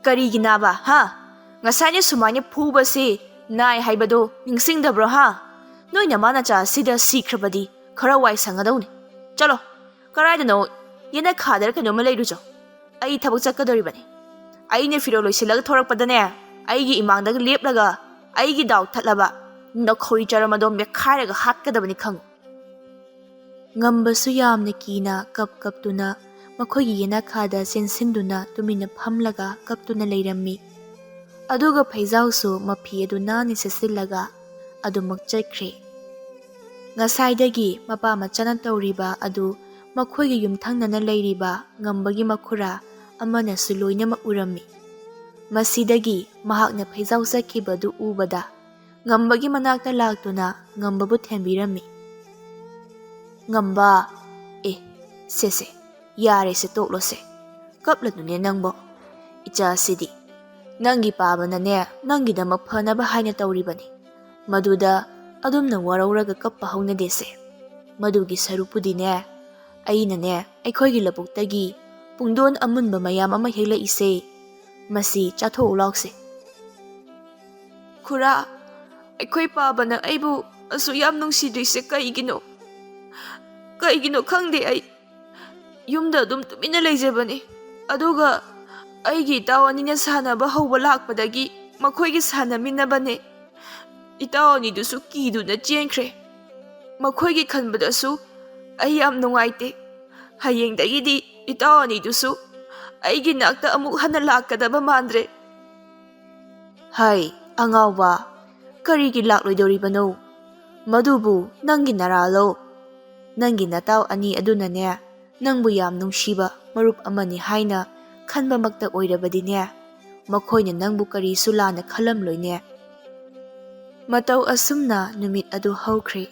ꯀꯔꯤꯒꯤ ꯅꯥꯕ ꯍꯥ? ꯉꯁꯥꯏꯅ ꯁꯨꯃꯥꯏꯅ ꯐꯨꯕꯁꯤ ꯅꯥꯏ ꯍꯥꯏꯕꯗꯨ ꯅꯤꯡꯁꯤꯡꯗꯕ꯭ꯔꯣ ꯍꯥ? ꯅꯣꯏ ꯅꯃꯥ ꯅꯆꯥ ꯑꯁꯤꯗ ꯁꯤꯈ꯭ꯔꯕꯗꯤ ꯈꯔ ꯋꯥꯏ ꯁꯪꯒꯗꯧꯅꯤ꯫ ꯆꯠꯂꯣ, ꯀꯔꯥꯏꯗꯅꯣ ꯌꯦꯅꯈꯥꯗꯔ ꯀꯩꯅꯣꯝꯃ ꯂꯩꯔꯨꯆꯣ꯫ ꯑꯩ ꯊꯕꯛ ꯆꯠꯀꯗꯧꯔꯤꯕꯅꯤ꯫ ꯑꯩꯅ ꯐꯤꯔꯣꯜ ꯂꯣꯏꯁꯤꯜꯂꯒ ꯊꯣꯔꯛꯄꯗꯅꯦ, ꯑꯩꯒꯤ ꯏꯃꯥꯡꯗꯒ ꯂꯦꯞꯂꯒ ꯑꯩꯒꯤ ꯗꯥꯎ ꯊꯠꯂꯕ ꯅꯈꯧꯔꯤ ꯆꯔꯝ ꯑꯗꯣ ꯃꯦꯠꯈꯥꯏꯔꯒ ꯍꯥꯠꯀꯗꯕꯅꯤ ꯈꯪꯉꯨ꯫ ꯉꯝꯕꯁꯨ ꯌꯥꯝꯅ ꯀꯤꯅ ꯀꯞ ꯀꯞꯇꯨꯅ ꯃꯈꯣꯏꯒꯤ ꯌꯦꯅꯈꯥꯗ ꯆꯦꯟꯁꯤꯟꯗꯨꯅ ꯇꯨꯃꯤꯟꯅ ꯐꯝꯂꯒ ꯀꯞꯇꯨꯅ ꯂꯩꯔꯝꯃꯤ꯫ ꯑꯗꯨꯒ ꯐꯩꯖꯥꯎꯁꯨ ꯃꯐꯤ ꯑꯗꯨ ꯅꯥꯟꯅ ꯁꯦꯠꯆꯤꯜꯂꯒ ꯑꯗꯨꯃꯛ ꯆꯠꯈ꯭ꯔꯦ꯫ ꯉꯁꯥꯏꯗꯒꯤ ꯃꯄꯥ ꯃꯆꯥꯅ ꯇꯧꯔꯤꯕ ꯑꯗꯨ ꯃꯈꯣꯏꯒꯤ ꯌꯨꯝꯊꯪꯅꯅ ꯂꯩꯔꯤꯕ ꯉꯝꯕꯒꯤ ꯃꯈꯨꯔꯥ ꯑꯃꯅꯁꯨ ꯂꯣꯏꯅꯃꯛ ꯎꯔꯝꯃꯤ꯫ ꯃꯁꯤꯗꯒꯤ ꯃꯍꯥꯛꯅ ꯐꯩꯖꯥꯎ ꯆꯠꯈꯤꯕꯗꯨ ꯎꯕꯗ ꯉꯝꯕꯒꯤ ꯃꯅꯥꯛꯇ ꯂꯥꯛꯇꯨꯅ ꯉꯝꯕꯕꯨ ꯊꯦꯝꯕꯤꯔꯝꯃꯤ꯫ "ꯉꯝꯕ, ꯑꯦ, ꯁꯦ ꯁꯦ, ꯌꯥꯔꯦꯁꯦ, ꯇꯣꯛꯂꯣꯁꯦ꯫ ꯀꯞꯂꯅꯨꯅꯦ ꯅꯪꯕꯣ꯫ ꯏꯆꯥꯁꯤꯗꯤ ꯅꯪꯒꯤ ꯄꯥꯕꯅꯅꯦ ꯅꯪꯒꯤꯗꯃꯛ ꯐꯅꯕ ꯍꯥꯏꯅ ꯇꯧꯔꯤꯕꯅꯤ꯫ ꯃꯗꯨꯗ ꯑꯗꯨꯝꯅ ꯋꯥꯔꯧꯔꯒ ꯀꯞꯄ ꯍꯧꯅꯗꯦꯁꯦ꯫ ꯃꯗꯨꯒꯤ ꯁꯔꯨꯛꯄꯨꯗꯤꯅꯦ, ꯑꯩꯅꯅꯦ ꯑꯩꯈꯣꯏꯒꯤ ꯂꯧꯕꯨꯛꯇꯒꯤ ꯄꯨꯡꯗꯣꯟ ꯑꯃꯨꯟꯕ ꯃꯌꯥꯝ ꯑꯃ ꯍꯦꯛꯂꯛꯏꯁꯦ꯫ ꯃꯁꯤ ꯆꯥꯊꯣꯛꯎ ꯂꯥꯎꯁꯦ꯫" "ꯈꯨꯔꯥ, ꯑꯩꯈꯣꯏ ꯄꯥꯕꯅ ꯑꯩꯕꯨ ꯑꯁꯨꯛ ꯌꯥꯝ ꯅꯨꯡꯁꯤꯗ꯭ꯔꯤꯁꯦ ꯀꯩꯒꯤꯅꯣ? ꯀꯩꯒꯤꯅꯣ ꯈꯪꯗꯦ ꯑꯩ꯫ ꯌꯨꯝꯗ ꯑꯗꯨꯝ ꯇꯨꯃꯤꯟꯅ ꯂꯩꯖꯕꯅꯤ꯫ ꯑꯗꯨꯒ ꯑꯩꯒꯤ ꯏꯇꯥꯎ ꯑꯅꯤꯅ ꯁꯥꯟꯅꯕ ꯍꯧꯕ ꯂꯥꯛꯄꯗꯒꯤ ꯃꯈꯣꯏꯒꯤ ꯁꯥꯟꯅꯃꯤꯟꯅꯕꯅꯦ꯫ ꯏꯇꯥꯎ ꯑꯅꯤꯗꯨꯁꯨ ꯀꯤꯗꯨꯅ ꯆꯦꯟꯈ꯭ꯔꯦ꯫ ꯃꯈꯣꯏꯒꯤ ꯈꯟꯕꯗꯁꯨ ꯑꯩ ꯌꯥꯝ ꯅꯨꯡꯉꯥꯏꯇꯦ꯫ ꯍꯌꯦꯡꯗꯒꯤꯗꯤ ꯏꯇꯥꯎ ꯑꯅꯤꯗꯨꯁꯨ ꯑꯩꯒꯤ ꯅꯥꯛꯇ ꯑꯃꯨꯛ ꯍꯟꯅ ꯂꯥꯛꯀꯗꯕ ꯃꯥꯟꯗ꯭ꯔꯦ꯫" "ꯍꯩ, ꯑꯉꯥꯎꯕ, ꯀꯔꯤꯒꯤ ꯂꯥꯛꯂꯣꯏꯗꯧꯔꯤꯕꯅꯣ? ꯃꯗꯨꯕꯨ ꯅꯪꯒꯤ ꯅꯔꯥꯜꯂꯣ? ꯅꯪꯒꯤ ꯅꯇꯥꯎ ꯑꯅꯤ ꯑꯗꯨꯅꯅꯦ ꯅꯪꯕꯨ ꯌꯥꯝ ꯅꯨꯡꯁꯤꯕ ꯃꯔꯨꯞ ꯑꯃꯅꯤ ꯍꯥꯏꯅ ꯈꯟꯕꯃꯛꯇ ꯑꯣꯏꯔꯕꯗꯤꯅꯦ, ꯃꯈꯣꯏꯅ ꯅꯪꯕꯨ ꯀꯔꯤꯁꯨ ꯂꯥꯟꯅ ꯈꯜꯂꯝꯂꯣꯏꯅꯦ꯫ ꯃꯇꯧ ꯑꯁꯨꯝꯅ ꯅꯨꯃꯤꯠ ꯑꯗꯨ ꯍꯧꯈ꯭ꯔꯦ꯫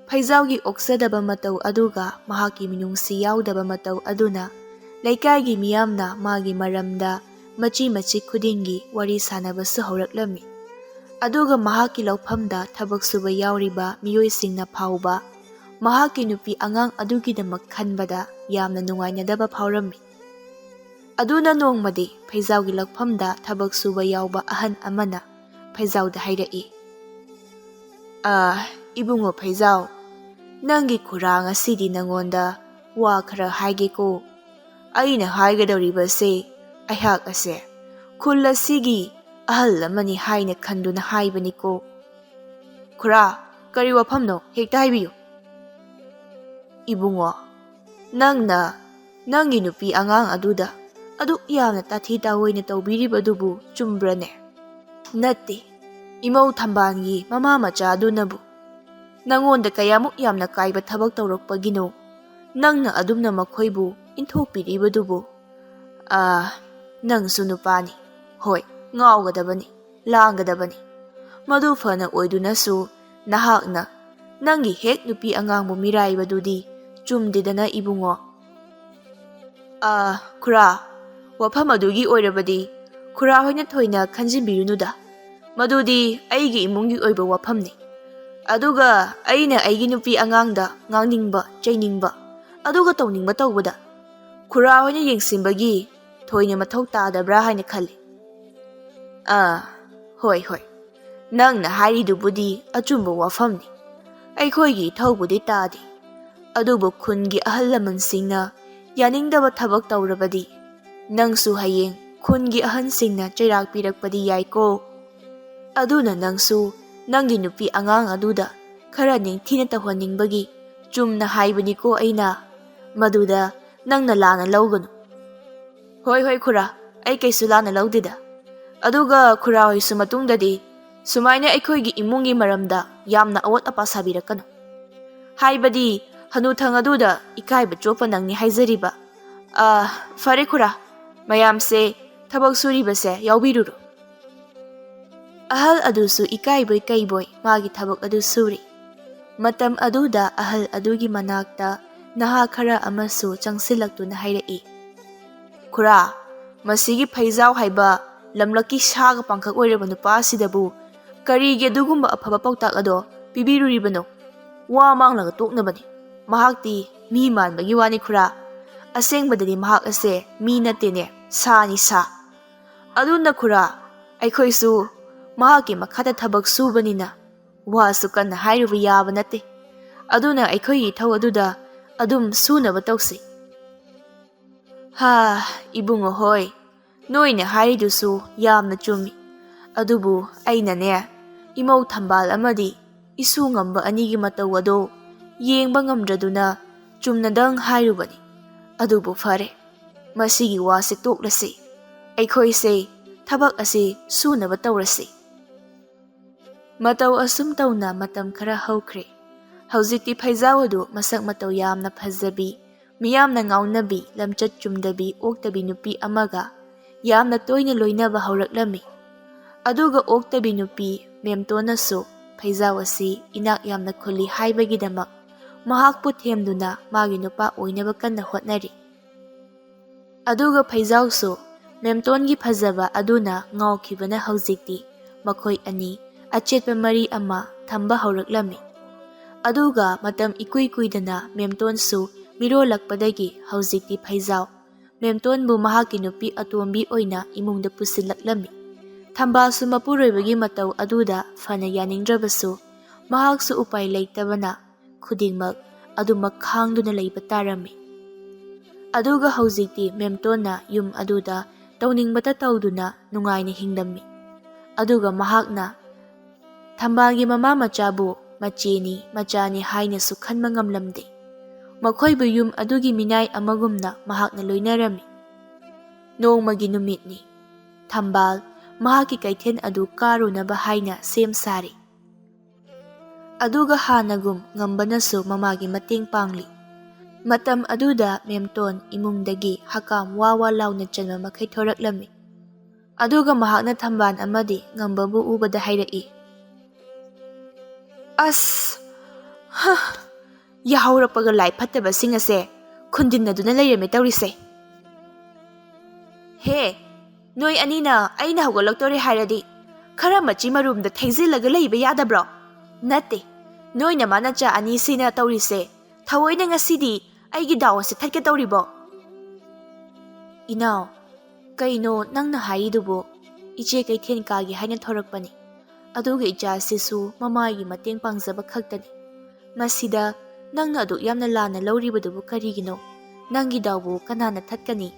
ꯐꯩꯖꯥꯎꯒꯤ ꯑꯣꯛꯆꯗꯕ ꯃꯇꯧ ꯑꯗꯨꯒ ꯃꯍꯥꯛꯀꯤ ꯃꯤꯅꯨꯡꯁꯤ ꯌꯥꯎꯗꯕ ꯃꯇꯧ ꯑꯗꯨꯅ ꯂꯩꯀꯥꯏꯒꯤ ꯃꯤꯌꯥꯝꯅ ꯃꯥꯒꯤ ꯃꯔꯝꯗ ꯃꯆꯤ ꯃꯆꯤ ꯈꯨꯗꯤꯡꯒꯤ ꯋꯥꯔꯤ ꯁꯥꯟꯅꯕꯁꯨ ꯍꯧꯔꯛꯂꯝꯃꯤ꯫ ꯑꯗꯨꯒ ꯃꯍꯥꯛꯀꯤ ꯂꯧꯐꯝꯗ ꯊꯕꯛ ꯁꯨꯕ ꯌꯥꯎꯔꯤꯕ ꯃꯤꯑꯣꯏꯁꯤꯡꯅ ꯐꯥꯎꯕ ꯃꯍꯥꯛꯀꯤ ꯅꯨꯄꯤ ꯑꯉꯥꯡ ꯑꯗꯨꯒꯤꯗꯃꯛ ꯈꯟꯕꯗ ꯌꯥꯝꯅ ꯅꯨꯡꯉꯥꯏꯅꯗꯕ ꯐꯥꯎꯔꯝꯃꯤ꯫ ꯑꯗꯨꯅ ꯅꯣꯡꯃꯗꯤ ꯐꯩꯖꯥꯎꯒꯤ ꯂꯧꯐꯝꯗ ꯊꯕꯛ ꯁꯨꯕ ꯌꯥꯎꯕ ꯑꯍꯟ ꯑꯃꯅ ꯐꯩꯖꯥꯎꯗ ꯍꯥꯏꯔꯛꯏ, "ꯑꯥ, ꯏꯕꯨꯡꯉꯣ ꯐꯩꯖꯥꯎ, ꯅꯪꯒꯤ ꯈꯨꯔꯥ ꯉꯁꯤꯗꯤ ꯅꯪꯉꯣꯟꯗ ꯋꯥ ꯈꯔ ꯍꯥꯏꯒꯦꯀꯣ꯫ ꯑꯩꯅ ꯍꯥꯏꯒꯗꯧꯔꯤꯕꯁꯦ, ꯑꯩꯍꯥꯛ ꯑꯁꯦ ꯈꯨꯜ ꯑꯁꯤꯒꯤ ꯑꯍꯜ ꯑꯃꯅꯤ ꯍꯥꯏꯅ ꯈꯟꯗꯨꯅ ꯍꯥꯏꯕꯅꯤꯀꯣ꯫ ꯈꯨꯔꯥ, ꯀꯔꯤ ꯋꯥꯐꯝꯅꯣ? ꯍꯦꯛꯇ ꯍꯥꯏꯕꯤꯌꯨ꯫" "ꯏꯕꯨꯡꯉꯣ, ꯅꯪꯅ ꯅꯪꯒꯤ ꯅꯨꯄꯤ ꯑꯉꯥꯡ ꯑꯗꯨꯗ ꯑꯗꯨꯛ ꯌꯥꯝꯅ ꯇꯥꯊꯤ ꯇꯥꯑꯣꯏꯅ ꯇꯧꯕꯤꯔꯤꯕꯗꯨꯕꯨ ꯆꯨꯝꯕ꯭ꯔꯅꯦ? ꯅꯠꯇꯦ, ꯏꯃꯧ ꯊꯝꯕꯥꯜꯒꯤ ꯃꯃꯥ ꯃꯆꯥ ꯑꯗꯨꯅꯕꯨ ꯅꯪꯉꯣꯟꯗ ꯀꯌꯥꯃꯨꯛ ꯌꯥꯝꯅ ꯀꯥꯏꯕ ꯊꯕꯛ ꯇꯧꯔꯛꯄꯒꯤꯅꯣ ꯅꯪꯅ ꯑꯗꯨꯝꯅ ꯃꯈꯣꯏꯕꯨ ꯏꯟꯊꯣꯛꯄꯤꯔꯤꯕꯗꯨꯕꯨ? ꯑꯥ, ꯅꯪꯁꯨ ꯅꯨꯄꯥꯅꯤ꯫ ꯍꯣꯏ, ꯉꯥꯎꯒꯗꯕꯅꯤ, ꯂꯥꯡꯒꯗꯕꯅꯤ꯫ ꯃꯗꯨ ꯐꯅ ꯑꯣꯏꯗꯨꯅꯁꯨ ꯅꯍꯥꯛꯅ ꯅꯪꯒꯤ ꯍꯦꯛ ꯅꯨꯄꯤ ꯑꯉꯥꯡꯕꯨ ꯃꯤꯔꯥꯏꯕꯗꯨꯗꯤ ꯆꯨꯝꯗꯦꯗꯅ ꯏꯕꯨꯡꯉꯣ꯫" "ꯑꯥ, ꯈꯨꯔꯥ, ꯋꯥꯐꯝ ꯑꯗꯨꯒꯤ ꯑꯣꯏꯔꯕꯗꯤ ꯈꯨꯔꯥ ꯍꯣꯏꯅ ꯊꯣꯏꯅ ꯈꯟꯖꯤꯟꯕꯤꯔꯨꯅꯨꯗ꯫ ꯃꯗꯨꯗꯤ ꯑꯩꯒꯤ ꯏꯃꯨꯡꯒꯤ ꯑꯣꯏꯕ ꯋꯥꯐꯝꯅꯤ꯫ ꯑꯗꯨꯒ ꯑꯩꯅ ꯑꯩꯒꯤ ꯅꯨꯄꯤ ꯑꯉꯥꯡꯗ ꯉꯥꯡꯅꯤꯡꯕ, ꯆꯩꯅꯤꯡꯕ, ꯑꯗꯨꯒ ꯇꯧꯅꯤꯡꯕ ꯇꯧꯕꯗ ꯈꯨꯔꯥ ꯍꯣꯏꯅ ꯌꯦꯡꯁꯤꯟꯕꯒꯤ ꯊꯣꯏꯅ ꯃꯊꯧ ꯇꯥꯗꯕ꯭ꯔꯥ ꯍꯥꯏꯅ ꯈꯜꯂꯤ꯫" "ꯑꯥ, ꯍꯣꯏ, ꯍꯣꯏ, ꯅꯪꯅ ꯍꯥꯏꯔꯤꯗꯨꯕꯨꯗꯤ ꯑꯆꯨꯝꯕ ꯋꯥꯐꯝꯅꯤ꯫ ꯑꯩꯈꯣꯏꯒꯤ ꯏꯊꯧꯕꯨꯗꯤ ꯇꯥꯗꯦ꯫ ꯑꯗꯨꯕꯨ ꯈꯨꯟꯒꯤ ꯑꯍꯜ ꯂꯃꯟꯁꯤꯡꯅ ꯌꯥꯅꯤꯡꯗꯕ ꯊꯕꯛ ꯇꯧꯔꯕꯗꯤ ꯅꯪꯁꯨ ꯍꯌꯦꯡ ꯈꯨꯟꯒꯤ ꯑꯍꯟꯁꯤꯡꯅ ꯆꯩꯔꯥꯛ ꯄꯤꯔꯛꯄꯗꯤ ꯌꯥꯏꯀꯣ꯫ ꯑꯗꯨꯅ ꯅꯪꯁꯨ ꯅꯪꯒꯤ ꯅꯨꯄꯤ ꯑꯉꯥꯡ ꯑꯗꯨꯗ ꯈꯔ ꯅꯤꯡꯊꯤꯅ ꯇꯧꯍꯟꯅꯤꯡꯕꯒꯤ ꯆꯨꯝꯅ ꯍꯥꯏꯕꯅꯤꯀꯣ ꯑꯩꯅ꯫ ꯃꯗꯨꯗ ꯅꯪꯅ ꯂꯥꯟꯅ ꯂꯧꯒꯅꯨ꯫" "ꯍꯣꯏ, ꯍꯣꯏ, ꯈꯨꯔꯥ, ꯑꯩ ꯀꯩꯁꯨ ꯂꯥꯟꯅ ꯂꯧꯗꯦꯗ꯫ ꯑꯗꯨꯒ ꯈꯨꯔꯥ ꯍꯣꯏꯁꯨ ꯃꯇꯨꯡꯗꯗꯤ ꯁꯨꯃꯥꯏꯅ ꯑꯩꯈꯣꯏꯒꯤ ꯏꯃꯨꯡꯒꯤ ꯃꯔꯝꯗ ꯌꯥꯝꯅ ꯑꯋꯣꯠ ꯑꯄꯥ ꯁꯥꯕꯤꯔꯛꯀꯅꯨ꯫ ꯍꯥꯏꯕꯗꯤ ꯍꯅꯨꯊꯪ ꯑꯗꯨꯗ ꯏꯀꯥꯏꯕ ꯆꯣꯞꯄ ꯅꯪꯅꯤ ꯍꯥꯏꯖꯔꯤꯕ꯫ ꯑ, ꯐꯔꯦ ꯈꯨꯔꯥ, ꯃꯌꯥꯝꯁꯦ ꯊꯕꯛ ꯁꯨꯔꯤꯕꯁꯦ ꯌꯥꯎꯕꯤꯔꯨꯔꯣ꯫ ꯑꯍꯜ ꯑꯗꯨꯁꯨ ꯏꯀꯥꯏꯕꯣꯏ ꯀꯩꯕꯣꯏ ꯃꯥꯒꯤ ꯊꯕꯛ ꯑꯗꯨ ꯁꯨꯔꯤ꯫ ꯃꯇꯝ ꯑꯗꯨꯗ ꯑꯍꯜ ꯑꯗꯨꯒꯤ ꯃꯅꯥꯛꯇ ꯅꯍꯥ ꯈꯔ ꯑꯃꯁꯨ ꯆꯪꯁꯤꯜꯂꯛꯇꯨꯅ ꯍꯥꯏꯔꯛꯏ, "ꯈꯨꯔꯥ, ꯃꯁꯤꯒꯤ ꯐꯩꯖꯥꯎ ꯍꯥꯏꯕ ꯂꯝꯂꯛꯀꯤ ꯁꯥꯒ ꯄꯥꯡꯈꯛ ꯑꯣꯏꯔꯕ ꯅꯨꯄꯥ ꯑꯁꯤꯗꯕꯨ ꯀꯔꯤꯒꯤ ꯑꯗꯨꯒꯨꯝꯕ ꯑꯐꯕ ꯄꯥꯎꯇꯥꯛ ꯑꯗꯣ ꯄꯤꯕꯤꯔꯨꯔꯤꯕꯅꯣ? ꯋꯥ ꯃꯥꯡꯂꯒ ꯇꯣꯛꯅꯕꯅꯤ꯫ ꯃꯍꯥꯛꯇꯤ ꯃꯤ ꯃꯥꯟꯕꯒꯤ ꯋꯥꯅꯤ ꯈꯨꯔꯥ꯫ ꯑꯁꯦꯡꯕꯗꯗꯤ ꯃꯍꯥꯛ ꯑꯁꯦ ꯃꯤ ꯅꯠꯇꯦꯅꯦ, ꯁꯥꯅꯤ ꯁꯥ꯫ ꯑꯗꯨꯅ ꯈꯨꯔꯥ, ꯑꯩꯈꯣꯏꯁꯨ ꯃꯍꯥꯛꯀꯤ ꯃꯈꯥꯗ ꯊꯕꯛ ꯁꯨꯕꯅꯤꯅ ꯋꯥꯁꯨ ꯀꯟꯅ ꯍꯥꯏꯔꯨꯕ ꯌꯥꯕ ꯅꯠꯇꯦ꯫ ꯑꯗꯨꯅ ꯑꯩꯈꯣꯏꯒꯤ ꯏꯊꯧ ꯑꯗꯨꯗ ꯑꯗꯨꯝ ꯁꯨꯅꯕ ꯇꯧꯁꯤ꯫" "ꯍꯥ, ꯏꯕꯨꯡꯉꯣ ꯍꯣꯏ, ꯅꯣꯏꯅ ꯍꯥꯏꯔꯤꯗꯨꯁꯨ ꯌꯥꯝꯅ ꯆꯨꯝꯃꯤ꯫ ꯑꯗꯨꯕꯨ ꯑꯩꯅꯅꯦ, ꯏꯃꯧ ꯊꯝꯕꯥꯜ ꯑꯃꯗꯤ ꯏꯁꯨ ꯉꯝꯕ ꯑꯅꯤꯒꯤ ꯃꯇꯧ ꯑꯗꯣ ꯌꯦꯡꯕ ꯉꯝꯗ꯭ꯔꯗꯨꯅ ꯆꯨꯝꯅꯗꯪ ꯍꯥꯏꯔꯨꯕꯅꯤ꯫ ꯑꯗꯨꯕꯨ ꯐꯔꯦ, ꯃꯁꯤꯒꯤ ꯋꯥꯁꯦ ꯇꯣꯛꯂꯁꯤ꯫ ꯑꯩꯈꯣꯏꯁꯦ ꯊꯕꯛ ꯑꯁꯤ ꯁꯨꯅꯕ ꯇꯧꯔꯁꯤ꯫" ꯃꯇꯧ ꯑꯁꯨꯝ ꯇꯧꯅ ꯃꯇꯝ ꯈꯔ ꯍꯧꯈ꯭ꯔꯦ꯫ ꯍꯧꯖꯤꯛꯇꯤ ꯐꯩꯖꯥꯎ ꯑꯗꯨ ꯃꯁꯛ ꯃꯇꯧ ꯌꯥꯝꯅ ꯐꯖꯕꯤ, ꯃꯤꯌꯥꯝꯅ ꯉꯥꯎꯅꯕꯤ, ꯂꯝꯆꯠ ꯆꯨꯝꯗꯕꯤ, ꯑꯣꯛꯇꯕꯤ ꯅꯨꯄꯤ ꯑꯃꯒ ꯌꯥꯝꯅ ꯇꯣꯏꯅ ꯂꯣꯏꯅꯕ ꯍꯧꯔꯛꯂꯝꯃꯤ꯫ ꯑꯗꯨꯒ ꯑꯣꯛꯇꯕꯤ ꯅꯨꯄꯤ ꯃꯦꯝꯇꯣꯟꯅꯁꯨ ꯐꯩꯖꯥꯎ ꯑꯁꯤ ꯏꯅꯥꯛ ꯌꯥꯝꯅ ꯈꯨꯜꯂꯤ ꯍꯥꯏꯕꯒꯤꯗꯃꯛ ꯃꯍꯥꯛꯄꯨ ꯊꯦꯝꯗꯨꯅ ꯃꯥꯒꯤ ꯅꯨꯄꯥ ꯑꯣꯏꯅꯕ ꯀꯟꯅ ꯍꯣꯠꯅꯔꯤ꯫ ꯑꯗꯨꯒ ꯐꯩꯖꯥꯎꯁꯨ ꯃꯦꯝꯇꯣꯟꯒꯤ ꯐꯖꯕ ꯑꯗꯨꯅ ꯉꯥꯎꯈꯤꯕꯅ ꯍꯧꯖꯤꯛꯇꯤ ꯃꯈꯣꯏ ꯑꯅꯤ ꯑꯆꯦꯠꯄ ꯃꯔꯤ ꯑꯃ ꯊꯝꯕ ꯍꯧꯔꯛꯂꯝꯃꯤ꯫ ꯑꯗꯨꯒ ꯃꯇꯝ ꯏꯀꯨꯏ ꯀꯨꯏꯗꯅ ꯃꯦꯝꯇꯣꯟꯁꯨ ꯃꯤꯔꯣꯜꯂꯛꯄꯗꯒꯤ ꯍꯧꯖꯤꯛꯇꯤ ꯐꯩꯖꯥꯎ ꯃꯦꯝꯇꯣꯟꯕꯨ ꯃꯍꯥꯛꯀꯤ ꯅꯨꯄꯤ ꯑꯇꯣꯝꯕꯤ ꯑꯣꯏꯅ ꯏꯃꯨꯡꯗ ꯄꯨꯁꯤꯜꯂꯛꯂꯝꯃꯤ꯫ ꯊꯝꯕꯥꯜꯁꯨ ꯃꯄꯨꯔꯣꯏꯕꯒꯤ ꯃꯇꯧ ꯑꯗꯨꯗ ꯐꯅ ꯌꯥꯅꯤꯡꯗ꯭ꯔꯕꯁꯨ, ꯃꯍꯥꯛꯁꯨ ꯎꯄꯥꯏ ꯂꯩꯇꯕꯅ ꯈꯨꯗꯤꯡꯃꯛ ꯑꯗꯨꯃꯛ ꯈꯥꯡꯗꯨꯅ ꯂꯩꯕ ꯇꯥꯔꯝꯃꯤ꯫ ꯑꯗꯨꯒ ꯍꯧꯖꯤꯛꯇꯤ ꯃꯦꯝꯇꯣꯟꯅ ꯌꯨꯝ ꯑꯗꯨꯗ ꯇꯧꯅꯤꯡꯕꯇ ꯇꯧꯗꯨꯅ ꯅꯨꯡꯉꯥꯏꯅ ꯍꯤꯡꯂꯝꯃꯤ꯫ ꯑꯗꯨꯒ ꯃꯍꯥꯛꯅ ꯊꯝꯕꯥꯜꯒꯤ ꯃꯃꯥ ꯃꯆꯥꯕꯨ ꯃꯆꯦꯅꯤ, ꯃꯆꯥꯅꯤ ꯍꯥꯏꯅꯁꯨ ꯈꯟꯕ ꯉꯝꯂꯝꯗꯦ꯫ ꯃꯈꯣꯏꯕꯨ ꯌꯨꯝ ꯑꯗꯨꯒꯤ ꯃꯤꯅꯥꯏ ꯑꯃꯒꯨꯝꯅ ꯃꯍꯥꯛꯅ ꯂꯣꯏꯅꯔꯝꯃꯤ꯫ ꯅꯣꯡꯃꯒꯤ ꯅꯨꯃꯤꯠꯅꯤ꯫ ꯊꯝꯕꯥꯜ ꯃꯍꯥꯛꯀꯤ ꯀꯩꯊꯦꯜ ꯑꯗꯨ ꯀꯥꯔꯨꯅꯕ ꯍꯥꯏꯅ ꯁꯦꯝ ꯁꯥꯔꯤ꯫ ꯑꯗꯨꯒ ꯍꯥꯟꯅꯒꯨꯝ ꯉꯝꯕꯅꯁꯨ ꯃꯃꯥꯒꯤ ꯃꯇꯦꯡ ꯄꯥꯡꯂꯤ꯫ ꯃꯇꯝ ꯑꯗꯨꯗ ꯃꯦꯝꯇꯣꯟ ꯏꯃꯨꯡꯗꯒꯤ ꯍꯀꯥꯝ ꯋꯥ ꯋꯥ ꯂꯥꯎꯅ ꯆꯟꯕ ꯃꯈꯩ ꯊꯣꯔꯛꯂꯝꯃꯤ꯫ ꯑꯗꯨꯒ ꯃꯍꯥꯛꯅ ꯊꯝꯕꯥꯜ ꯑꯃꯗꯤ ꯉꯝꯕꯕꯨ ꯎꯕꯗ ꯍꯥꯏꯔꯛꯏ, "ꯑꯁ! ꯍ! ꯌꯥꯍꯧꯔꯛꯄꯒ ꯂꯥꯏ ꯐꯠꯇꯕꯁꯤꯡ ꯑꯁꯦ ꯈꯨꯟꯗꯤꯟꯅꯗꯨꯅ ꯂꯩꯔꯝꯃꯦ ꯇꯧꯔꯤꯁꯦ꯫ ꯍꯦ! ꯅꯣꯏ ꯑꯅꯤꯅ ꯑꯩꯅ ꯍꯧꯒꯠꯂꯛꯇꯣꯔꯦ ꯍꯥꯏꯔꯗꯤ ꯈꯔ ꯃꯆꯤ ꯃꯔꯨꯝꯗ ꯊꯩꯖꯤꯜꯂꯒ ꯂꯩꯕ ꯌꯥꯗꯕ꯭ꯔꯣ? ꯅꯠꯇꯦ, ꯅꯣꯏ ꯅꯃꯥ ꯅꯆꯥ ꯑꯅꯤꯁꯤꯅ ꯇꯧꯔꯤꯁꯦ ꯊꯑꯣꯏꯅ ꯉꯁꯤꯗꯤ ꯑꯩꯒꯤ ꯗꯥꯎ ꯑꯁꯤ ꯊꯠꯀꯦ ꯇꯧꯔꯤꯕꯣ?" "ꯏꯅꯥꯎ, ꯀꯩꯅꯣ ꯅꯪꯅ ꯍꯥꯏꯔꯤꯗꯨꯕꯨ?" "ꯏꯆꯦ ꯀꯩꯊꯦꯜ ꯀꯥꯒꯦ ꯍꯥꯏꯅ ꯊꯣꯔꯛꯄꯅꯤ꯫ ꯑꯗꯨꯒ ꯏꯆꯥꯁꯤꯁꯨ ꯃꯃꯥꯒꯤ ꯃꯇꯦꯡ ꯄꯥꯡꯖꯕ ꯈꯛꯇꯅꯤ꯫ ꯃꯁꯤꯗ ꯅꯪꯅ ꯑꯗꯨꯛ ꯌꯥꯝꯅ ꯂꯥꯟꯅ ꯂꯧꯔꯤꯕꯗꯨꯕꯨ ꯀꯔꯤꯒꯤꯅꯣ? ꯅꯪꯒꯤ ꯗꯥꯎꯕꯨ ꯀꯅꯥꯅ ꯊꯠꯀꯅꯤ?"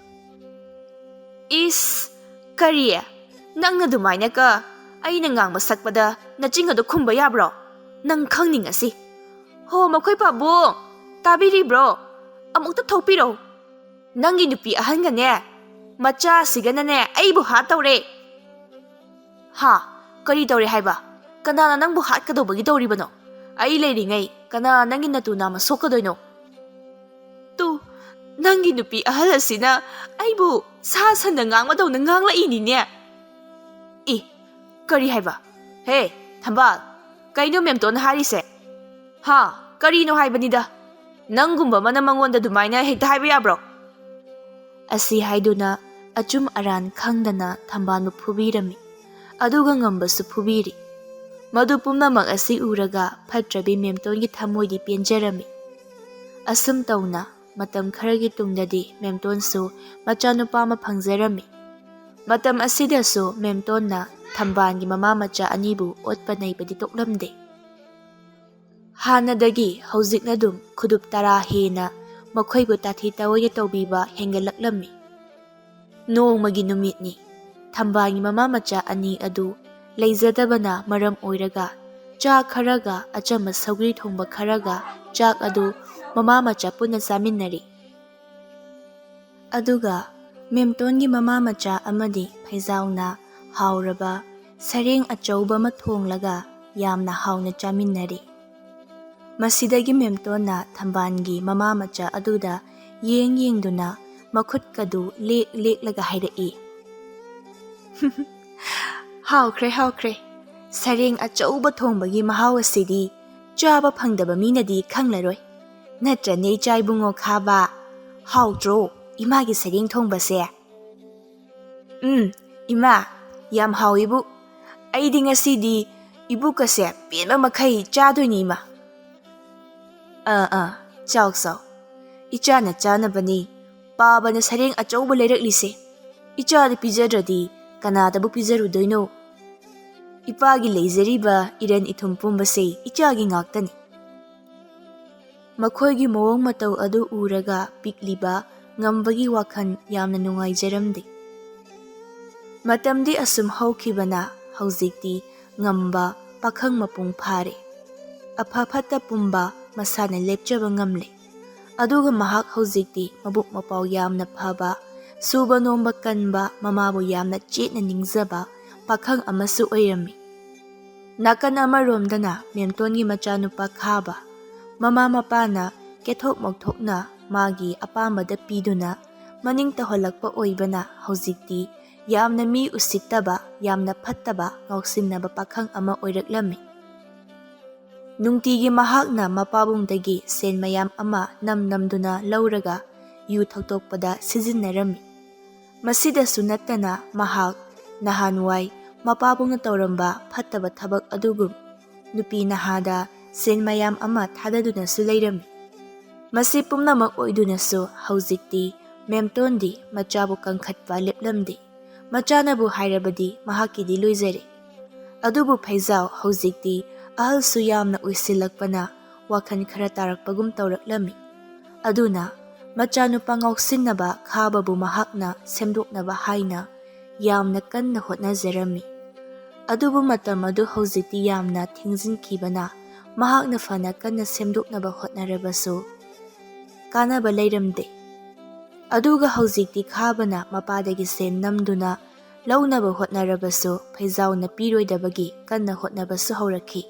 "ꯏꯁ! ꯀꯔꯤ? ꯅꯪꯅ ꯑꯗꯨꯃꯥꯏꯅ ꯀ ꯑꯩꯅ ꯉꯥꯡꯕ ꯁꯛꯄꯗ ꯅꯆꯤꯟ ꯑꯗꯨ ꯈꯨꯝꯕ ꯌꯥꯕ꯭ꯔꯣ? ꯅꯪ ꯈꯪꯅꯤꯡꯉꯁꯤ꯫ ꯍꯣ, ꯃꯈꯣꯏ ꯄꯥꯕꯨꯡ! ꯇꯥꯕꯤꯔꯤꯕ꯭ꯔꯣ? ꯑꯃꯨꯛꯇ ꯊꯣꯛꯄꯤꯔꯣ꯫ ꯅꯪꯒꯤ ꯅꯨꯄꯤ ꯑꯍꯟꯒꯅꯦ, ꯃꯆꯥꯁꯤꯒꯅꯅꯦ, ꯑꯩꯕꯨ ꯍꯥꯠ ꯇꯧꯔꯦ꯫" "ꯍꯥ? ꯀꯔꯤ ꯇꯧꯔꯦ ꯍꯥꯏꯕ? ꯀꯅꯥꯅ ꯅꯪꯕꯨ ꯍꯥꯠꯀꯗꯧꯕꯒꯤ ꯇꯧꯔꯤꯕꯅꯣ? ꯑꯩ ꯂꯩꯔꯤꯉꯩ ꯀꯅꯥ ꯅꯪꯒꯤ ꯅꯇꯨ ꯅꯥꯝꯃ ꯁꯣꯛꯀꯗꯣꯏꯅꯣ?" "ꯇꯨ, ꯅꯪꯒꯤ ꯅꯨꯄꯤ ꯑꯍꯜ ꯑꯁꯤꯅ ꯑꯩꯕꯨ ꯁꯥ ꯁꯟꯅ ꯉꯥꯡꯕꯗꯧꯅ ꯉꯥꯡꯂꯛꯏꯅꯤꯅꯦ꯫" "ꯏ, ꯀꯔꯤ ꯍꯥꯏꯕ? ꯍꯦ, ꯊꯝꯕꯥꯜ, ꯀꯩꯅꯣ ꯃꯦꯝꯇꯣꯟꯅ ꯍꯥꯏꯔꯤꯁꯦ? ꯍꯥ, ꯀꯔꯤꯅꯣ ꯍꯥꯏꯕꯅꯤꯗ? ꯅꯪꯒꯨꯝꯕ ꯑꯃꯅ ꯃꯉꯣꯟꯗ ꯑꯗꯨꯃꯥꯏꯅ ꯍꯦꯛꯇ ꯍꯥꯏꯕ ꯌꯥꯕ꯭ꯔꯣ?" ꯑꯁꯤ ꯍꯥꯏꯗꯨꯅ ꯑꯆꯨꯝ ꯑꯔꯥꯟ ꯈꯪꯗꯅ ꯊꯝꯕꯥꯜꯕꯨ ꯐꯨꯕꯤꯔꯝꯃꯤ꯫ ꯑꯗꯨꯒ ꯉꯝꯕꯁꯨ ꯐꯨꯕꯤꯔꯤ꯫ ꯃꯗꯨ ꯄꯨꯝꯅꯃꯛ ꯑꯁꯤ ꯎꯔꯒ ꯐꯠꯇ꯭ꯔꯕꯤ ꯃꯦꯝꯇꯣꯟꯒꯤ ꯊꯃꯣꯏꯗꯤ ꯄꯦꯟꯖꯔꯝꯃꯤ꯫ ꯑꯁꯨꯝ ꯇꯧꯅ ꯃꯇꯝ ꯈꯔꯒꯤ ꯇꯨꯡꯗꯗꯤ ꯃꯦꯝꯇꯣꯟꯁꯨ ꯃꯆꯥꯅꯨꯄꯥ ꯑꯃ ꯐꯪꯖꯔꯝꯃꯤ꯫ ꯃꯇꯝ ꯑꯁꯤꯗꯁꯨ ꯃꯦꯝꯇꯣꯟꯅ ꯊꯝꯕꯥꯜꯒꯤ ꯃꯃꯥ ꯃꯆꯥ ꯑꯅꯤꯕꯨ ꯑꯣꯠꯄ ꯅꯩꯕꯗꯤ ꯇꯣꯛꯂꯝꯗꯦ꯫ ꯍꯥꯟꯅꯗꯒꯤ ꯍꯧꯖꯤꯛꯅ ꯑꯗꯨꯝ ꯈꯨꯗꯨꯞ ꯇꯔꯥ ꯍꯦꯟꯅ ꯃꯈꯣꯏꯕꯨ ꯇꯥꯊꯤ ꯇꯥꯑꯣꯏꯅ ꯇꯧꯕꯤꯕ ꯍꯦꯟꯒꯠꯂꯛꯂꯝꯃꯤ꯫ ꯅꯣꯡꯃꯒꯤ ꯅꯨꯃꯤꯠꯅꯤ꯫ ꯊꯝꯕꯥꯜꯒꯤ ꯃꯃꯥ ꯃꯆꯥ ꯑꯅꯤ ꯑꯗꯨ ꯂꯩꯖꯗꯕꯅ ꯃꯔꯝ ꯑꯣꯏꯔꯒ ꯆꯥ ꯈꯔꯒ ꯑꯆꯝꯕ ꯁꯧꯒ꯭ꯔꯤ ꯊꯣꯡꯕ ꯈꯔꯒ ꯆꯥꯛ ꯑꯗꯨ ꯃꯃꯥ ꯃꯆꯥ ꯄꯨꯟꯅ ꯆꯥꯃꯤꯟꯅꯔꯤ꯫ ꯑꯗꯨꯒ ꯃꯦꯝꯇꯣꯟꯒꯤ ꯃꯃꯥ ꯃꯆꯥ ꯑꯃꯗꯤ ꯐꯩꯖꯥꯎꯅ ꯍꯥꯎꯔꯕ ꯁꯔꯦꯡ ꯑꯆꯧꯕ ꯑꯃ ꯊꯣꯡꯂꯒ ꯌꯥꯝꯅ ꯍꯥꯎꯅ ꯆꯥꯃꯤꯟꯅꯔꯤ꯫ ꯃꯁꯤꯗꯒꯤ ꯃꯦꯝꯇꯣꯟꯅ ꯊꯝꯕꯥꯜꯒꯤ ꯃꯃꯥ ꯃꯆꯥ ꯑꯗꯨꯗ ꯌꯦꯡ ꯌꯦꯡꯗꯨꯅ ꯃꯈꯨꯠꯀꯗꯨ ꯂꯦꯛ ꯂꯦꯛꯂꯒ ꯍꯥꯏꯔꯛꯏ, "ꯍꯥꯎꯈ꯭ꯔꯦ, ꯍꯥꯎꯈ꯭ꯔꯦ꯫ ꯁꯔꯦꯡ ꯑꯆꯧꯕ ꯊꯣꯡꯕꯒꯤ ꯃꯍꯥꯎ ꯑꯁꯤꯗꯤ ꯆꯥꯕ ꯐꯪꯗꯕ ꯃꯤꯅꯗꯤ ꯈꯪꯂꯔꯣꯏ꯫ ꯅꯠꯇ꯭ꯔꯅꯦ, ꯏꯆꯥ ꯏꯕꯨꯡꯉꯣ ꯈꯥꯕ? ꯍꯥꯎꯇ꯭ꯔꯣ ꯏꯃꯥꯒꯤ ꯁꯔꯦꯡ ꯊꯣꯡꯕꯁꯦ?" "ꯎꯝ, ꯏꯃꯥ, ꯌꯥꯝ ꯍꯥꯎꯏꯕꯨ꯫ ꯑꯩꯗꯤ ꯉꯁꯤꯗꯤ ꯏꯕꯨꯛꯀꯁꯦ ꯄꯦꯟꯕ ꯃꯈꯩ ꯆꯥꯗꯣꯏꯅꯤ, ꯏꯃꯥ꯫" "ꯑꯥ, ꯑꯥ, ꯆꯥꯎ, ꯆꯥꯎ꯫ ꯏꯆꯥꯅ ꯆꯥꯅꯕꯅꯤ ꯄꯥꯕꯅ ꯁꯔꯦꯡ ꯑꯆꯧꯕ ꯂꯩꯔꯛꯂꯤꯁꯦ꯫ ꯏꯆꯥꯗ ꯄꯤꯖꯗ꯭ꯔꯗꯤ ꯀꯅꯥꯗꯕꯨ ꯄꯤꯖꯔꯨꯗꯣꯏꯅꯣ? ꯏꯄꯥꯒꯤ ꯂꯩꯖꯔꯤꯕ ꯏꯔꯟ ꯏꯊꯨꯝ ꯄꯨꯝꯕꯁꯦ ꯏꯆꯥꯒꯤ ꯉꯥꯛꯇꯅꯤ꯫" ꯃꯈꯣꯏꯒꯤ ꯃꯑꯣꯡ ꯃꯇꯧ ꯑꯗꯨ ꯎꯔꯒ ꯄꯤꯛꯂꯤꯕ ꯉꯝꯕꯒꯤ ꯋꯥꯈꯜ ꯌꯥꯝꯅ ꯅꯨꯡꯉꯥꯏꯖꯔꯝꯗꯦ꯫ ꯃꯇꯝꯗꯤ ꯑꯁꯨꯝ ꯍꯧꯈꯤꯕꯅ ꯍꯧꯖꯤꯛꯇꯤ ꯉꯝꯕ ꯄꯥꯈꯪ ꯃꯄꯨꯡ ꯐꯥꯔꯦ꯫ ꯑꯐ ꯐꯠꯇ ꯄꯨꯝꯕ ꯃꯁꯥꯅ ꯂꯦꯞꯆꯕ ꯉꯝꯂꯦ꯫ ꯑꯗꯨꯒ ꯃꯍꯥꯛ ꯍꯧꯖꯤꯛꯇꯤ ꯃꯕꯨꯛ ꯃꯄꯥꯎ ꯌꯥꯝꯅ ꯐꯕ, ꯁꯨꯕ ꯅꯣꯝꯕ ꯀꯟꯕ, ꯃꯃꯥꯕꯨ ꯌꯥꯝꯅ ꯆꯦꯠꯅ ꯅꯤꯡꯖꯕ ꯄꯥꯈꯪ ꯑꯃꯁꯨ ꯑꯣꯏꯔꯝꯃꯤ꯫ ꯅꯥꯀꯟ ꯑꯃꯔꯣꯝꯗꯅ ꯃꯦꯝꯇꯣꯟꯒꯤ ꯃꯆꯥꯅꯨꯄꯥ ꯈꯥꯕ, ꯃꯃꯥ ꯃꯄꯥꯅ ꯀꯦꯊꯣꯛ ꯃꯧꯊꯣꯛꯅ ꯃꯥꯒꯤ ꯑꯄꯥꯝꯕꯗ ꯄꯤꯗꯨꯅ ꯃꯅꯤꯡ ꯇꯧꯍꯜꯂꯛꯄ ꯑꯣꯏꯕꯅ ꯍꯧꯖꯤꯛꯇꯤ ꯌꯥꯝꯅ ꯃꯤ ꯎꯁꯤꯠꯇꯕ, ꯌꯥꯝꯅ ꯐꯠꯇꯕ, ꯉꯥꯎꯁꯤꯟꯅꯕ ꯄꯥꯈꯪ ꯑꯃ ꯑꯣꯏꯔꯛꯂꯝꯃꯤ꯫ ꯅꯨꯡꯇꯤꯒꯤ ꯃꯍꯥꯛꯅ ꯃꯄꯥꯕꯨꯡꯗꯒꯤ ꯁꯦꯟ ꯃꯌꯥꯝ ꯑꯃ ꯅꯝ ꯅꯝꯗꯨꯅ ꯂꯧꯔꯒ ꯌꯨ ꯊꯛꯇꯣꯛꯄꯗ ꯁꯤꯖꯤꯟꯅꯔꯝꯃꯤ꯫ ꯃꯁꯤꯗꯁꯨ ꯅꯠꯇꯅ ꯃꯍꯥꯛ ꯅꯍꯥꯟꯋꯥꯏ ꯃꯄꯥꯕꯨꯡꯅ ꯇꯧꯔꯝꯕ ꯐꯠꯇꯕ ꯊꯕꯛ ꯑꯗꯨꯒꯨꯝ ꯅꯨꯄꯤ ꯅꯍꯥꯗ ꯁꯦꯟ ꯃꯌꯥꯝ ꯑꯃ ꯊꯥꯗꯗꯨꯅꯁꯨ ꯂꯩꯔꯝꯃꯤ꯫ ꯃꯁꯤ ꯄꯨꯝꯅꯃꯛ ꯑꯣꯏꯗꯨꯅꯁꯨ ꯍꯧꯖꯤꯛꯇꯤ ꯃꯦꯝꯇꯣꯟꯗꯤ ꯃꯆꯥꯕꯨ ꯀꯟꯈꯠꯄ ꯂꯦꯞꯂꯝꯗꯦ꯫ ꯃꯆꯥꯅꯕꯨ ꯍꯥꯏꯔꯕꯗꯤ ꯃꯍꯥꯛꯀꯤꯗꯤ ꯂꯣꯏꯖꯔꯦ꯫ ꯑꯗꯨꯕꯨ ꯐꯩꯖꯥꯎ ꯍꯧꯖꯤꯛꯇꯤ ꯑꯍꯜꯁꯨ ꯌꯥꯝꯅ ꯑꯣꯏꯁꯤꯜꯂꯛꯄꯅ ꯋꯥꯈꯜ ꯈꯔ ꯇꯥꯔꯛꯄꯒꯨꯝ ꯇꯧꯔꯛꯂꯝꯃꯤ꯫ ꯑꯗꯨꯅ ꯃꯆꯥꯅꯨꯄꯥ ꯉꯥꯎꯁꯤꯟꯅꯕ ꯈꯥꯕꯕꯨ ꯃꯍꯥꯛꯅ ꯁꯦꯝꯗꯣꯛꯅꯕ ꯍꯥꯏꯅ ꯌꯥꯝꯅ ꯀꯟꯅ ꯍꯣꯠꯅꯖꯔꯝꯃꯤ꯫ ꯑꯗꯨꯕꯨ ꯃꯇꯝ ꯑꯗꯨ ꯍꯧꯖꯤꯛꯇꯤ ꯌꯥꯝꯅ ꯊꯦꯡꯖꯤꯟꯈꯤꯕꯅ ꯃꯍꯥꯛꯅ ꯐꯅ ꯀꯟꯅ ꯁꯦꯝꯗꯣꯛꯅꯕ ꯍꯣꯠꯅꯔꯕꯁꯨ ꯀꯥꯟꯅꯕ ꯂꯩꯔꯝꯗꯦ꯫ ꯑꯗꯨꯒ ꯍꯧꯖꯤꯛꯇꯤ ꯈꯥꯕꯅ ꯃꯄꯥꯗꯒꯤ ꯁꯦꯟ ꯅꯝꯗꯨꯅ ꯂꯧꯅꯕ ꯍꯣꯠꯅꯔꯕꯁꯨ ꯐꯩꯖꯥꯎꯅ ꯄꯤꯔꯣꯏꯗꯕꯒꯤ ꯀꯟꯅ ꯍꯣꯠꯅꯕꯁꯨ ꯍꯧꯔꯛꯈꯤ꯫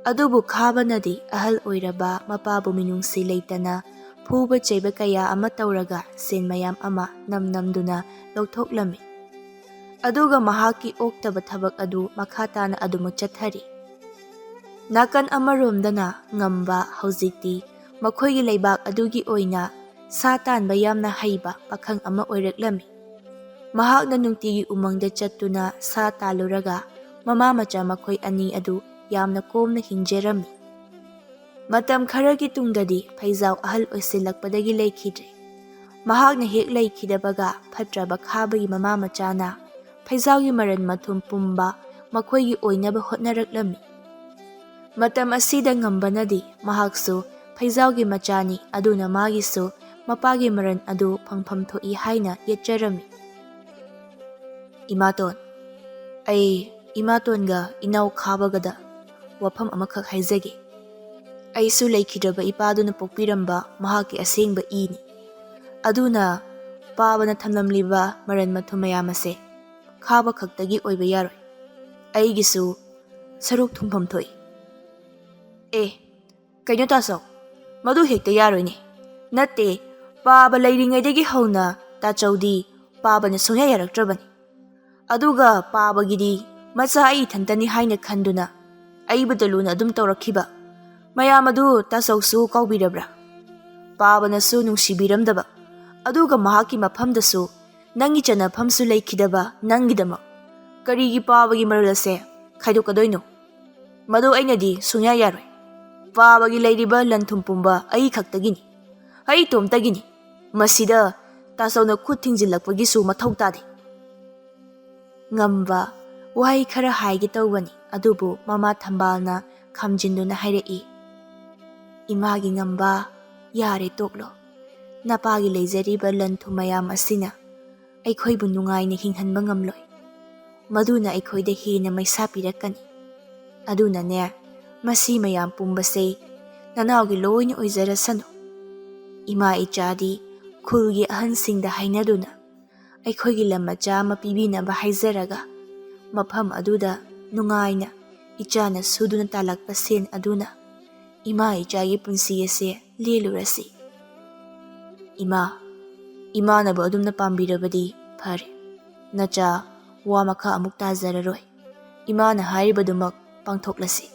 ꯑꯗꯨꯕꯨ ꯈꯥꯕꯅꯗꯤ ꯑꯍꯜ ꯑꯣꯏꯔꯕ ꯃꯄꯥꯕꯨ ꯃꯤꯅꯨꯡꯁꯤ ꯂꯩꯇꯅ ꯐꯨꯕ ꯆꯩꯕ ꯀꯌꯥ ꯑꯃ ꯇꯧꯔꯒ ꯁꯦꯟ ꯃꯌꯥꯝ ꯑꯃ ꯅꯝ ꯅꯝꯗꯨꯅ ꯂꯧꯊꯣꯛꯂꯝꯃꯤ꯫ ꯑꯗꯨꯒ ꯃꯍꯥꯛꯀꯤ ꯑꯣꯛꯇꯕ ꯊꯕꯛ ꯑꯗꯨ ꯃꯈꯥ ꯇꯥꯅ ꯑꯗꯨꯃꯛ ꯆꯠꯊꯔꯤ꯫ ꯅꯥꯀꯟ ꯑꯃꯔꯣꯝꯗꯅ ꯉꯝꯕ ꯍꯧꯖꯤꯛꯇꯤ ꯃꯈꯣꯏꯒꯤ ꯂꯩꯕꯥꯛ ꯑꯗꯨꯒꯤ ꯑꯣꯏꯅ ꯁꯥ ꯇꯥꯟꯕ ꯌꯥꯝꯅ ꯍꯩꯕ ꯄꯥꯈꯪ ꯑꯃ ꯑꯣꯏꯔꯛꯂꯝꯃꯤ꯫ ꯃꯍꯥꯛꯅ ꯅꯨꯡꯇꯤꯒꯤ ꯎꯃꯪꯗ ꯆꯠꯇꯨꯅ ꯁꯥ ꯇꯥꯜꯂꯨꯔꯒ ꯃꯃꯥ ꯃꯆꯥ ꯃꯈꯣꯏ ꯑꯅꯤ ꯑꯗꯨ ꯌꯥꯝꯅ ꯀꯣꯝꯅ ꯍꯤꯡꯖꯔꯝꯃꯤ꯫ ꯃꯇꯝ ꯈꯔꯒꯤ ꯇꯨꯡꯗꯗꯤ ꯐꯩꯖꯥꯎ ꯑꯍꯜ ꯑꯣꯏꯁꯤꯜꯂꯛꯄꯗꯒꯤ ꯂꯩꯈꯤꯗ꯭ꯔꯦ꯫ ꯃꯍꯥꯛꯅ ꯍꯦꯛ ꯂꯩꯈꯤꯗꯕꯒ ꯐꯠꯇ꯭ꯔꯕ ꯈꯥꯕꯒꯤ ꯃꯃꯥ ꯃꯆꯥꯅ ꯐꯩꯖꯥꯎꯒꯤ ꯃꯔꯟ ꯃꯊꯨꯝ ꯄꯨꯝꯕ ꯃꯈꯣꯏꯒꯤ ꯑꯣꯏꯅꯕ ꯍꯣꯠꯅꯔꯛꯂꯝꯃꯤ꯫ ꯃꯇꯝ ꯑꯁꯤꯗ ꯉꯝꯕꯅꯗꯤ ꯃꯍꯥꯛꯁꯨ ꯐꯩꯖꯥꯎꯒꯤ ꯃꯆꯥꯅꯤ, ꯑꯗꯨꯅ ꯃꯥꯒꯤꯁꯨ ꯃꯄꯥꯒꯤ ꯃꯔꯟ ꯑꯗꯨ ꯐꯪꯐꯝ ꯊꯣꯛꯏ ꯍꯥꯏꯅ ꯌꯦꯠꯆꯔꯝꯃꯤ꯫ "ꯏꯃꯥꯇꯣꯟ, ꯑꯩ ꯏꯃꯥꯇꯣꯟꯒ ꯏꯅꯥꯎ ꯈꯥꯕꯒꯗ ꯋꯥꯐꯝ ꯑꯃꯈꯛ ꯍꯥꯏꯖꯒꯦ꯫ ꯑꯩꯁꯨ ꯂꯩꯈꯤꯗ꯭ꯔꯕ ꯏꯄꯥꯗꯨꯅ ꯄꯣꯛꯄꯤꯔꯝꯕ ꯃꯍꯥꯛꯀꯤ ꯑꯁꯦꯡꯕ ꯏꯅꯤ꯫ ꯑꯗꯨꯅ ꯄꯥꯕꯅ ꯊꯝꯂꯝꯂꯤꯕ ꯃꯔꯟ ꯃꯊꯨꯝ ꯃꯌꯥꯝ ꯑꯁꯦ ꯈꯥꯕ ꯈꯛꯇꯒꯤ ꯑꯣꯏꯕ ꯌꯥꯔꯣꯏ꯫ ꯑꯩꯒꯤꯁꯨ ꯁꯔꯨꯛ ꯊꯨꯡꯐꯝ ꯊꯣꯛꯏ꯫" "ꯑꯦ, ꯀꯩꯅꯣ ꯇꯥꯆꯧ, ꯃꯗꯨ ꯍꯦꯛꯇ ꯌꯥꯔꯣꯏꯅꯦ꯫" "ꯅꯠꯇꯦ, ꯄꯥꯕ ꯂꯩꯔꯤꯉꯩꯗꯒꯤ ꯍꯧꯅ ꯇꯥꯆꯧꯗꯤ ꯄꯥꯕꯅ ꯁꯨꯡꯌꯥ ꯌꯥꯔꯛꯇ꯭ꯔꯕꯅꯤ꯫ ꯑꯗꯨꯒ ꯄꯥꯕꯒꯤꯗꯤ ꯃꯆꯥ ꯑꯩ ꯏꯊꯟꯇꯅꯤ ꯍꯥꯏꯅ ꯈꯟꯗꯨꯅ ꯑꯩꯕꯨꯗ ꯂꯨꯅ ꯑꯗꯨꯝ ꯇꯧꯔꯛꯈꯤꯕ ꯃꯌꯥꯝ ꯑꯗꯨ ꯇꯥꯆꯧꯁꯨ ꯀꯥꯎꯕꯤꯔꯕ꯭ꯔꯥ? ꯄꯥꯕꯅꯁꯨ ꯅꯨꯡꯁꯤꯕꯤꯔꯝꯗꯕ, ꯑꯗꯨꯒ ꯃꯍꯥꯛꯀꯤ ꯃꯐꯝꯗꯁꯨ ꯅꯪꯒꯤ ꯆꯟꯅꯐꯝꯁꯨ ꯂꯩꯈꯤꯗꯕ ꯅꯪꯒꯤꯗꯃꯛ ꯀꯔꯤꯒꯤ ꯄꯥꯕꯒꯤ ꯃꯔꯜ ꯑꯁꯦ ꯈꯥꯏꯗꯣꯛꯀꯗꯣꯏꯅꯣ? ꯃꯗꯨ ꯑꯩꯅꯗꯤ ꯁꯨꯡꯌꯥ ꯌꯥꯔꯣꯏ꯫ ꯄꯥꯕꯒꯤ ꯂꯩꯔꯤꯕ ꯂꯟ ꯊꯨꯝ ꯄꯨꯝꯕ ꯑꯩ ꯈꯛꯇꯒꯤꯅꯤ, ꯑꯩ ꯏꯇꯣꯝꯇꯒꯤꯅꯤ꯫ ꯃꯁꯤꯗ ꯇꯥꯆꯧꯅ ꯈꯨꯠ ꯊꯤꯡꯖꯤꯜꯂꯛꯄꯒꯤꯁꯨ ꯃꯊꯧ ꯇꯥꯗꯦ꯫" ꯉꯝꯕ ꯋꯥꯍꯩ ꯈꯔ ꯍꯥꯏꯒꯦ ꯇꯧꯕꯅꯤ, ꯑꯗꯨꯕꯨ ꯃꯃꯥ ꯊꯝꯕꯥꯜꯅ ꯈꯥꯝꯖꯤꯟꯗꯨꯅ ꯍꯥꯏꯔꯛꯏ, "ꯏꯃꯥꯒꯤ ꯉꯝꯕ, ꯌꯥꯔꯦ ꯇꯣꯛꯂꯣ꯫ ꯅꯄꯥꯒꯤ ꯂꯩꯖꯔꯤꯕ ꯂꯟ ꯊꯨꯝ ꯃꯌꯥꯝ ꯑꯁꯤꯅ ꯑꯩꯈꯣꯏꯕꯨ ꯅꯨꯡꯉꯥꯏꯅ ꯍꯤꯡꯍꯟꯕ ꯉꯝꯂꯣꯏ꯫ ꯃꯗꯨꯅ ꯑꯩꯈꯣꯏꯗ ꯍꯦꯟꯅ ꯃꯩꯁꯥ ꯄꯤꯔꯛꯀꯅꯤ꯫ ꯑꯗꯨꯅꯅꯦ, ꯃꯁꯤ ꯃꯌꯥꯝ ꯄꯨꯝꯕꯁꯦ ꯅꯅꯥꯎꯒꯤ ꯂꯣꯏꯅ ꯑꯣꯏꯖꯔꯁꯅꯨ꯫ ꯏꯃꯥ ꯏꯆꯥꯗꯤ ꯈꯨꯜꯒꯤ ꯑꯍꯟꯁꯤꯡꯗ ꯍꯥꯏꯅꯗꯨꯅ ꯑꯩꯈꯣꯏꯒꯤ ꯂꯝ ꯃꯆꯥ ꯑꯃ ꯄꯤꯕꯤꯅꯕ ꯍꯥꯏꯖꯔꯒ, ꯃꯐꯝ ꯑꯗꯨꯗ ꯅꯨꯡꯉꯥꯏꯅ ꯏꯆꯥꯅ ꯁꯨꯗꯨꯅ ꯇꯥꯜꯂꯛꯄ ꯁꯦꯟ ꯑꯗꯨꯅ ꯏꯃꯥ ꯏꯆꯥꯒꯤ ꯄꯨꯟꯁꯤ ꯑꯁꯦ ꯂꯦꯜꯂꯨꯔꯁꯤ꯫ ꯏꯃꯥ, ꯏꯃꯥꯅꯕꯨ ꯑꯗꯨꯝꯅ ꯄꯥꯝꯕꯤꯔꯕꯗꯤ ꯐꯔꯦ꯫ ꯅꯆꯥ, ꯋꯥ ꯃꯈꯥ ꯑꯃꯨꯛ ꯇꯥꯖꯔꯔꯣꯏ꯫ ꯏꯃꯥꯅ ꯍꯥꯏꯔꯤꯕꯗꯨꯃꯛ ꯄꯥꯡꯊꯣꯛꯂꯁꯤ꯫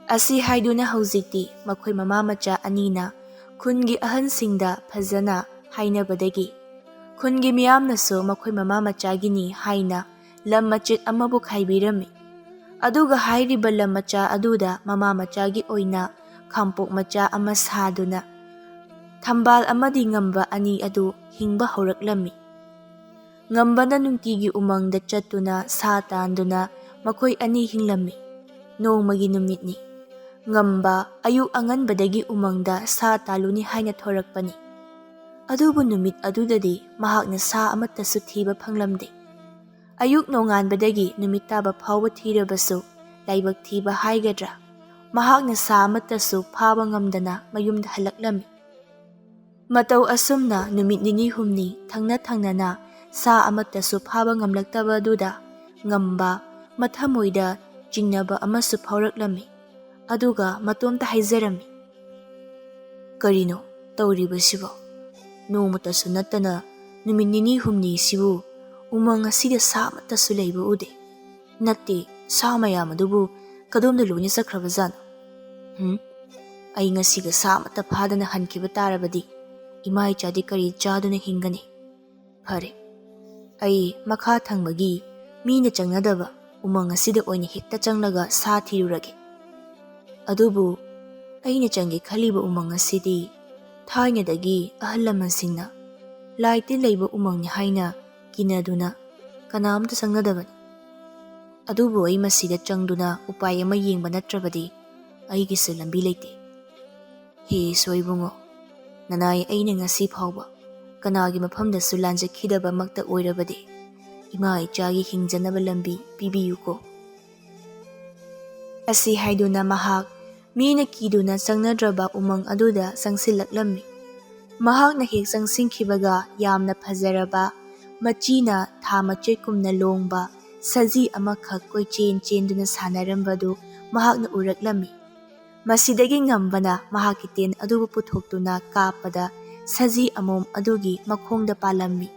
ꯑꯁꯤ ꯍꯥꯏꯗꯨꯅ ꯍꯧꯖꯤꯛꯇꯤ ꯃꯈꯣꯏ ꯃꯃꯥ ꯃꯆꯥ ꯑꯅꯤꯅ ꯈꯨꯟꯒꯤ ꯑꯍꯟꯁꯤꯡꯗ ꯐꯖꯅ ꯍꯥꯏꯅꯕꯗꯒꯤ ꯈꯨꯟꯒꯤ ꯃꯤꯌꯥꯝꯅꯁꯨ ꯃꯈꯣꯏ ꯃꯃꯥ ꯃꯆꯥꯒꯤꯅꯤ ꯍꯥꯏꯅ ꯂꯝ ꯃꯆꯦꯠ ꯑꯃꯕꯨ ꯈꯥꯏꯕꯤꯔꯝꯃꯤ꯫ ꯑꯗꯨꯒ ꯍꯥꯏꯔꯤꯕ ꯂꯝ ꯃꯆꯥ ꯑꯗꯨꯗ ꯃꯃꯥ ꯃꯆꯥꯒꯤ ꯑꯣꯏꯅ ꯈꯥꯝꯄꯣꯛ ꯃꯆꯥ ꯑꯃ ꯁꯥꯗꯨꯅ ꯊꯝꯕꯥꯜ ꯑꯃꯗꯤ ꯉꯝꯕ ꯑꯅꯤ ꯑꯗꯨ ꯍꯤꯡꯕ ꯍꯧꯔꯛꯂꯝꯃꯤ꯫ ꯉꯝꯕꯅ ꯅꯨꯡꯇꯤꯒꯤ ꯎꯃꯪꯗ ꯆꯠꯇꯨꯅ ꯁꯥ ꯇꯥꯟꯗꯨꯅ ꯃꯈꯣꯏ ꯑꯅꯤ ꯍꯤꯡꯂꯝꯃꯤ꯫ ꯅꯣꯡꯃꯒꯤ ꯅꯨꯃꯤꯠꯅꯤ꯫ ꯉꯝꯕ ꯑꯌꯨꯛ ꯑꯉꯟꯕꯗꯒꯤ ꯎꯃꯪꯗ ꯁꯥ ꯇꯥꯜꯂꯨꯅꯤ ꯍꯥꯏꯅ ꯊꯣꯔꯛꯄꯅꯤ꯫ ꯑꯗꯨꯕꯨ ꯅꯨꯃꯤꯠ ꯑꯗꯨꯗꯗꯤ ꯃꯍꯥꯛꯅ ꯁꯥ ꯑꯃꯠꯇꯁꯨ ꯊꯤꯕ ꯐꯪꯂꯝꯗꯦ꯫ ꯑꯌꯨꯛ ꯅꯣꯡꯉꯥꯟꯕꯗꯒꯤ ꯅꯨꯃꯤꯠ ꯇꯥꯕ ꯐꯥꯎꯕ ꯊꯤꯔꯕꯁꯨ ꯂꯥꯏꯕꯛ ꯊꯤꯕ ꯍꯥꯏꯒꯗ꯭ꯔꯥ, ꯃꯍꯥꯛꯅ ꯁꯥ ꯑꯃꯠꯇꯁꯨ ꯐꯥꯕ ꯉꯝꯗꯅ ꯃꯌꯨꯝꯗ ꯍꯜꯂꯛꯂꯝꯃꯤ꯫ ꯃꯇꯧ ꯑꯁꯨꯝꯅ ꯅꯨꯃꯤꯠ ꯅꯤꯅꯤ ꯍꯨꯝꯅꯤ ꯊꯪꯅ ꯊꯪꯅꯅ ꯁꯥ ꯑꯃꯠꯇꯁꯨ ꯐꯥꯕ ꯉꯝꯂꯛꯇꯕꯗꯨꯗ ꯉꯝꯕ ꯃꯊꯃꯣꯏꯗ ꯆꯤꯡꯅꯕ ꯑꯃꯁꯨ ꯐꯥꯎꯔꯛꯂꯝꯃꯤ꯫ ꯑꯗꯨꯒ ꯃꯇꯣꯝꯇ ꯍꯥꯏꯖꯔꯝꯃꯤ, "ꯀꯔꯤꯅꯣ ꯇꯧꯔꯤꯕꯁꯤꯕꯣ? ꯅꯣꯡꯃꯇꯁꯨ ꯅꯠꯇꯅ ꯅꯨꯃꯤꯠ ꯅꯤꯅꯤ ꯍꯨꯝꯅꯤꯁꯤꯕꯨ ꯎꯃꯪ ꯑꯁꯤꯗ ꯁꯥ ꯑꯃꯠꯇꯁꯨ ꯂꯩꯕ ꯎꯗꯦ꯫ ꯅꯠꯇꯦ, ꯁꯥ ꯃꯌꯥꯝ ꯑꯗꯨꯕꯨ ꯀꯗꯣꯝꯗ ꯂꯣꯏꯅ ꯆꯠꯈ꯭ꯔꯕꯖꯥꯠꯅꯣ? ꯍꯨꯝ? ꯑꯩ ꯉꯁꯤꯒ ꯁꯥ ꯑꯃꯠꯇ ꯐꯥꯗꯅ ꯍꯟꯈꯤꯕ ꯇꯥꯔꯕꯗꯤ ꯏꯃꯥ ꯏꯆꯥꯗꯤ ꯀꯔꯤ ꯆꯥꯗꯨꯅ ꯍꯤꯡꯒꯅꯤ? ꯐꯔꯦ, ꯑꯩ ꯃꯈꯥ ꯊꯪꯕꯒꯤ ꯃꯤꯅ ꯆꯪꯅꯗꯕ ꯎꯃꯪ ꯑꯁꯤꯗ ꯑꯣꯏꯅ ꯍꯦꯛꯇ ꯆꯪꯂꯒ ꯁꯥ ꯊꯤꯔꯨꯔꯒꯦ꯫ ꯑꯗꯨꯕꯨ ꯑꯩꯅ ꯆꯪꯒꯦ ꯈꯜꯂꯤꯕ ꯎꯃꯪ ꯑꯁꯤꯗꯤ ꯊꯥꯏꯅꯗꯒꯤ ꯑꯍꯜ ꯂꯃꯟꯁꯤꯡꯅ ꯂꯥꯏ ꯇꯤꯟ ꯂꯩꯕ ꯎꯃꯪꯅꯤ ꯍꯥꯏꯅ ꯀꯤꯅꯗꯨꯅ ꯀꯅꯥꯝꯇ ꯆꯪꯅꯗꯕꯅꯤ꯫ ꯑꯗꯨꯕꯨ ꯑꯩ ꯃꯁꯤꯗ ꯆꯪꯗꯨꯅ ꯎꯄꯥꯏ ꯑꯃ ꯌꯦꯡꯕ ꯅꯠꯇ꯭ꯔꯕꯗꯤ ꯑꯩꯒꯤꯁꯨ ꯂꯝꯕꯤ ꯂꯩꯇꯦ꯫ ꯍꯦ ꯏꯁꯣꯔ ꯏꯕꯨꯡꯉꯣ, ꯅꯅꯥꯏ ꯑꯩꯅ ꯉꯁꯤ ꯐꯥꯎꯕ ꯀꯅꯥꯒꯤ ꯃꯐꯝꯗꯁꯨ ꯂꯥꯟꯖꯈꯤꯗꯕꯃꯛꯇ ꯑꯣꯏꯔꯕꯗꯤ ꯏꯃꯥ ꯏꯆꯥꯒꯤ ꯍꯤꯡꯖꯅꯕ ꯂꯝꯕꯤ ꯄꯤꯕꯤꯌꯨꯀꯣ꯫" ꯑꯁꯤ ꯍꯥꯏꯗꯨꯅ ꯃꯍꯥꯛ ꯃꯤꯅ ꯀꯤꯗꯨꯅ ꯆꯪꯅꯗ꯭ꯔꯕ ꯎꯃꯪ ꯑꯗꯨꯗ ꯆꯪꯁꯤꯜꯂꯛꯂꯝꯃꯤ꯫ ꯃꯍꯥꯛꯅ ꯍꯦꯛ ꯆꯪꯁꯤꯟꯈꯤꯕꯒ ꯌꯥꯝꯅ ꯐꯖꯔꯕ, ꯃꯆꯤꯅ ꯊꯥ ꯃꯆꯦꯠꯀꯨꯝꯅ ꯂꯣꯡꯕ, ꯁꯖꯤ ꯑꯃꯈꯛ ꯀꯣꯏꯆꯦꯟ ꯆꯦꯟꯗꯨꯅ ꯁꯥꯟꯅꯔꯝꯕꯗꯨ ꯃꯍꯥꯛꯅ ꯎꯔꯛꯂꯝꯃꯤ꯫ ꯃꯁꯤꯗꯒꯤ ꯉꯝꯕꯅ ꯃꯍꯥꯛꯀꯤ ꯇꯦꯟ ꯑꯗꯨꯕꯨ ꯄꯨꯊꯣꯛꯇꯨꯅ ꯀꯥꯞꯄꯗ ꯁꯖꯤ ꯑꯃꯣꯝ ꯑꯗꯨꯒꯤ ꯃꯈꯣꯡꯗ ꯄꯥꯜꯂꯝꯃꯤ꯫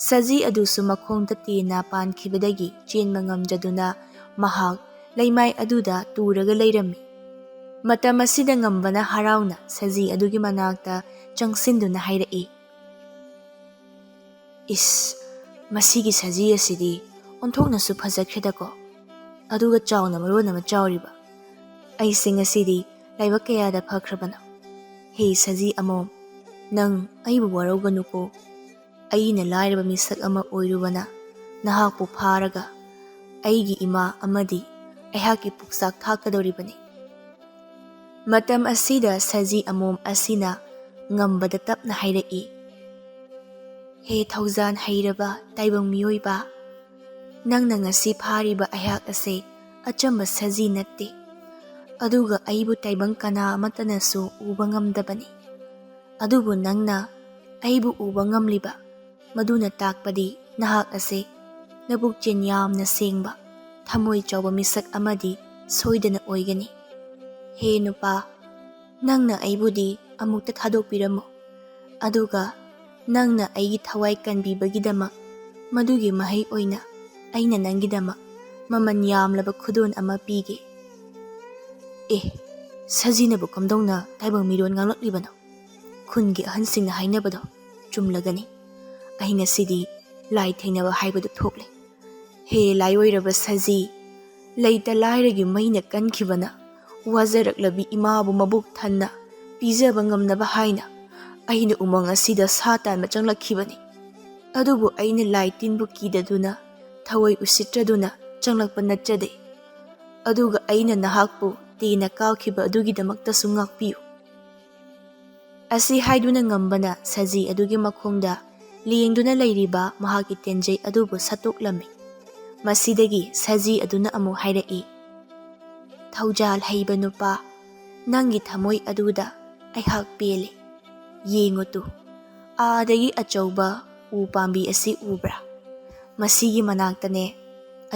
ꯁꯖꯤ ꯑꯗꯨꯁꯨ ꯃꯈꯣꯡꯗ ꯇꯦꯟꯅ ꯄꯥꯟꯈꯤꯕꯗꯒꯤ ꯆꯦꯟꯕ ꯉꯝꯗꯗꯨꯅ ꯃꯍꯥꯛ ꯂꯩꯃꯥꯏ ꯑꯗꯨꯗ ꯇꯨꯔꯒ ꯂꯩꯔꯝꯃꯤ꯫ ꯃꯇꯝ ꯑꯁꯤꯗ ꯉꯝꯕꯅ ꯍꯔꯥꯎꯅ ꯁꯖꯤ ꯑꯗꯨꯒꯤ ꯃꯅꯥꯛꯇ ꯆꯪꯁꯤꯟꯗꯨꯅ ꯍꯥꯏꯔꯛꯏ, "ꯏꯁ, ꯃꯁꯤꯒꯤ ꯁꯖꯤ ꯑꯁꯤꯗꯤ ꯑꯣꯟꯊꯣꯛꯅꯁꯨ ꯐꯖꯈ꯭ꯔꯦꯗꯀꯣ, ꯑꯗꯨꯒ ꯆꯥꯎꯅ ꯃꯔꯣꯟ ꯑꯃ ꯆꯥꯎꯔꯤꯕ꯫ ꯑꯩꯁꯦ ꯉꯁꯤꯗꯤ ꯂꯥꯏꯕꯛ ꯀꯌꯥꯗ ꯐꯈ꯭ꯔꯕꯅꯣ꯫ ꯍꯦ ꯁꯖꯤ ꯑꯃꯣꯝ, ꯅꯪ ꯑꯩꯕꯨ ꯋꯥꯔꯧꯒꯅꯨꯀꯣ꯫ ꯑꯩꯅ ꯂꯥꯏꯔꯕ ꯃꯤꯁꯛ ꯑꯃ ꯑꯣꯏꯔꯨꯕꯅ ꯅꯍꯥꯛꯄꯨ ꯐꯥꯔꯒ ꯑꯩꯒꯤ ꯏꯃꯥ ꯑꯃꯗꯤ ꯑꯩꯍꯥꯛꯀꯤ ꯄꯨꯛꯆꯥꯛ ꯊꯥꯛꯀꯗꯧꯔꯤꯕꯅꯤ꯫" ꯃꯇꯝ ꯑꯁꯤꯗ ꯁꯖꯤ ꯑꯃꯣꯝ ꯑꯁꯤꯅ ꯉꯝꯕꯗ ꯇꯞꯅ ꯍꯥꯏꯔꯛꯏ, "ꯍꯦ ꯊꯧꯖꯥꯟ ꯍꯩꯔꯕ ꯇꯥꯏꯕꯪ ꯃꯤꯑꯣꯏꯕ, ꯅꯪꯅ ꯉꯁꯤ ꯐꯥꯔꯤꯕ ꯑꯩꯍꯥꯛ ꯑꯁꯦ ꯑꯆꯝꯕ ꯁꯖꯤ ꯅꯠꯇꯦ, ꯑꯗꯨꯒ ꯑꯩꯕꯨ ꯇꯥꯏꯕꯪ ꯀꯅꯥ ꯑꯃꯠꯇꯅꯁꯨ ꯎꯕ ꯉꯝꯗꯕꯅꯤ꯫ ꯑꯗꯨꯕꯨ ꯅꯪꯅ ꯑꯩꯕꯨ ꯎꯕ ꯉꯝꯂꯤꯕ, ꯃꯗꯨꯅ ꯇꯥꯛꯄꯗꯤ ꯅꯍꯥꯛ ꯑꯁꯦ ꯅꯄꯨꯛꯆꯦꯟ ꯌꯥꯝꯅ ꯁꯦꯡꯕ, ꯊꯃꯣꯏ ꯆꯥꯎꯕ ꯃꯤꯁꯛ ꯑꯃꯗꯤ ꯁꯣꯏꯗꯅ ꯑꯣꯏꯒꯅꯤ꯫ ꯍꯦ ꯅꯨꯄꯥ, ꯅꯪꯅ ꯑꯩꯕꯨꯗꯤ ꯑꯃꯨꯛꯇ ꯊꯥꯗꯣꯛꯄꯤꯔꯝꯃꯨ, ꯑꯗꯨꯒ ꯅꯪꯅ ꯑꯩꯒꯤ ꯊꯋꯥꯏ ꯀꯟꯕꯤꯕꯒꯤꯗꯃꯛ ꯃꯗꯨꯒꯤ ꯃꯍꯩ ꯑꯣꯏꯅ ꯑꯩꯅ ꯅꯪꯒꯤꯗꯃꯛ ꯃꯃꯜ ꯌꯥꯝꯂꯕ ꯈꯨꯗꯣꯜ ꯑꯃ ꯄꯤꯒꯦ꯫" ꯑꯦ, ꯁꯖꯤꯅꯕꯨ ꯀꯝꯗꯧꯅ ꯇꯥꯏꯕꯪ ꯃꯤꯔꯣꯟ ꯉꯥꯡꯂꯛꯂꯤꯕꯅꯣ? ꯈꯨꯟꯒꯤ ꯑꯍꯟꯁꯤꯡꯅ ꯍꯥꯏꯅꯕꯗꯣ ꯆꯨꯝꯂꯒꯅꯤ꯫ ꯑꯩ ꯉꯁꯤꯗꯤ ꯂꯥꯏ ꯊꯦꯡꯅꯕ ꯍꯥꯏꯕꯗꯨ ꯊꯣꯛꯂꯦ꯫ ꯍꯦ ꯂꯥꯏꯑꯣꯏꯔꯕ ꯁꯖꯤ, ꯂꯩꯇ ꯂꯥꯏꯔꯒꯤ ꯃꯩꯅ ꯀꯟꯈꯤꯕꯅ ꯋꯥꯖꯔꯛꯂꯕꯤ ꯏꯃꯥꯕꯨ ꯃꯕꯨꯛ ꯊꯟꯅ ꯄꯤꯖꯕ ꯉꯝꯅꯕ ꯍꯥꯏꯅ ꯑꯩꯅ ꯎꯃꯪ ꯑꯁꯤꯗ ꯁꯥ ꯇꯥꯟꯕ ꯆꯪꯂꯛꯈꯤꯕꯅꯤ꯫ ꯑꯗꯨꯕꯨ ꯑꯩꯅ ꯂꯥꯏ ꯇꯤꯟꯕꯨ ꯀꯤꯗꯗꯨꯅ, ꯊꯋꯥꯏ ꯎꯁꯤꯠꯇ꯭ꯔꯗꯨꯅ ꯆꯪꯂꯛꯄ ꯅꯠꯆꯗꯦ꯫ ꯑꯗꯨꯒ ꯑꯩꯅ ꯅꯍꯥꯛꯄꯨ ꯇꯦꯟꯅ ꯀꯥꯎꯈꯤꯕ ꯑꯗꯨꯒꯤꯗꯃꯛꯇꯁꯨ ꯉꯥꯛꯄꯤꯌꯨ꯫ ꯑꯁꯤ ꯍꯥꯏꯗꯨꯅ ꯉꯝꯕꯅ ꯁꯖꯤ ꯑꯗꯨꯒꯤ ꯃꯈꯣꯡꯗ ꯂꯦꯡꯗꯨꯅ ꯂꯩꯔꯤꯕ ꯃꯍꯥꯛꯀꯤ ꯇꯦꯟꯖꯩ ꯑꯗꯨꯕꯨ ꯁꯠꯇꯣꯛꯂꯝꯃꯤ꯫ ꯃꯁꯤꯗꯒꯤ ꯁꯖꯤ ꯑꯗꯨꯅ ꯑꯃꯨꯛ ꯍꯥꯏꯔꯛꯏ, "ꯊꯧꯖꯥꯜ ꯍꯩꯕ ꯅꯨꯄꯥ, ꯅꯪꯒꯤ ꯊꯃꯣꯏ ꯑꯗꯨꯗ ꯑꯩꯍꯥꯛ ꯄꯦꯜꯂꯦ꯫ ꯌꯦꯡꯉꯨ ꯇꯨ, ꯑꯥꯗꯒꯤ ꯑꯆꯧꯕ ꯎ ꯄꯥꯝꯕꯤ ꯑꯁꯤ ꯎꯕ꯭ꯔꯥ? ꯃꯁꯤꯒꯤ ꯃꯅꯥꯛꯇꯅꯦ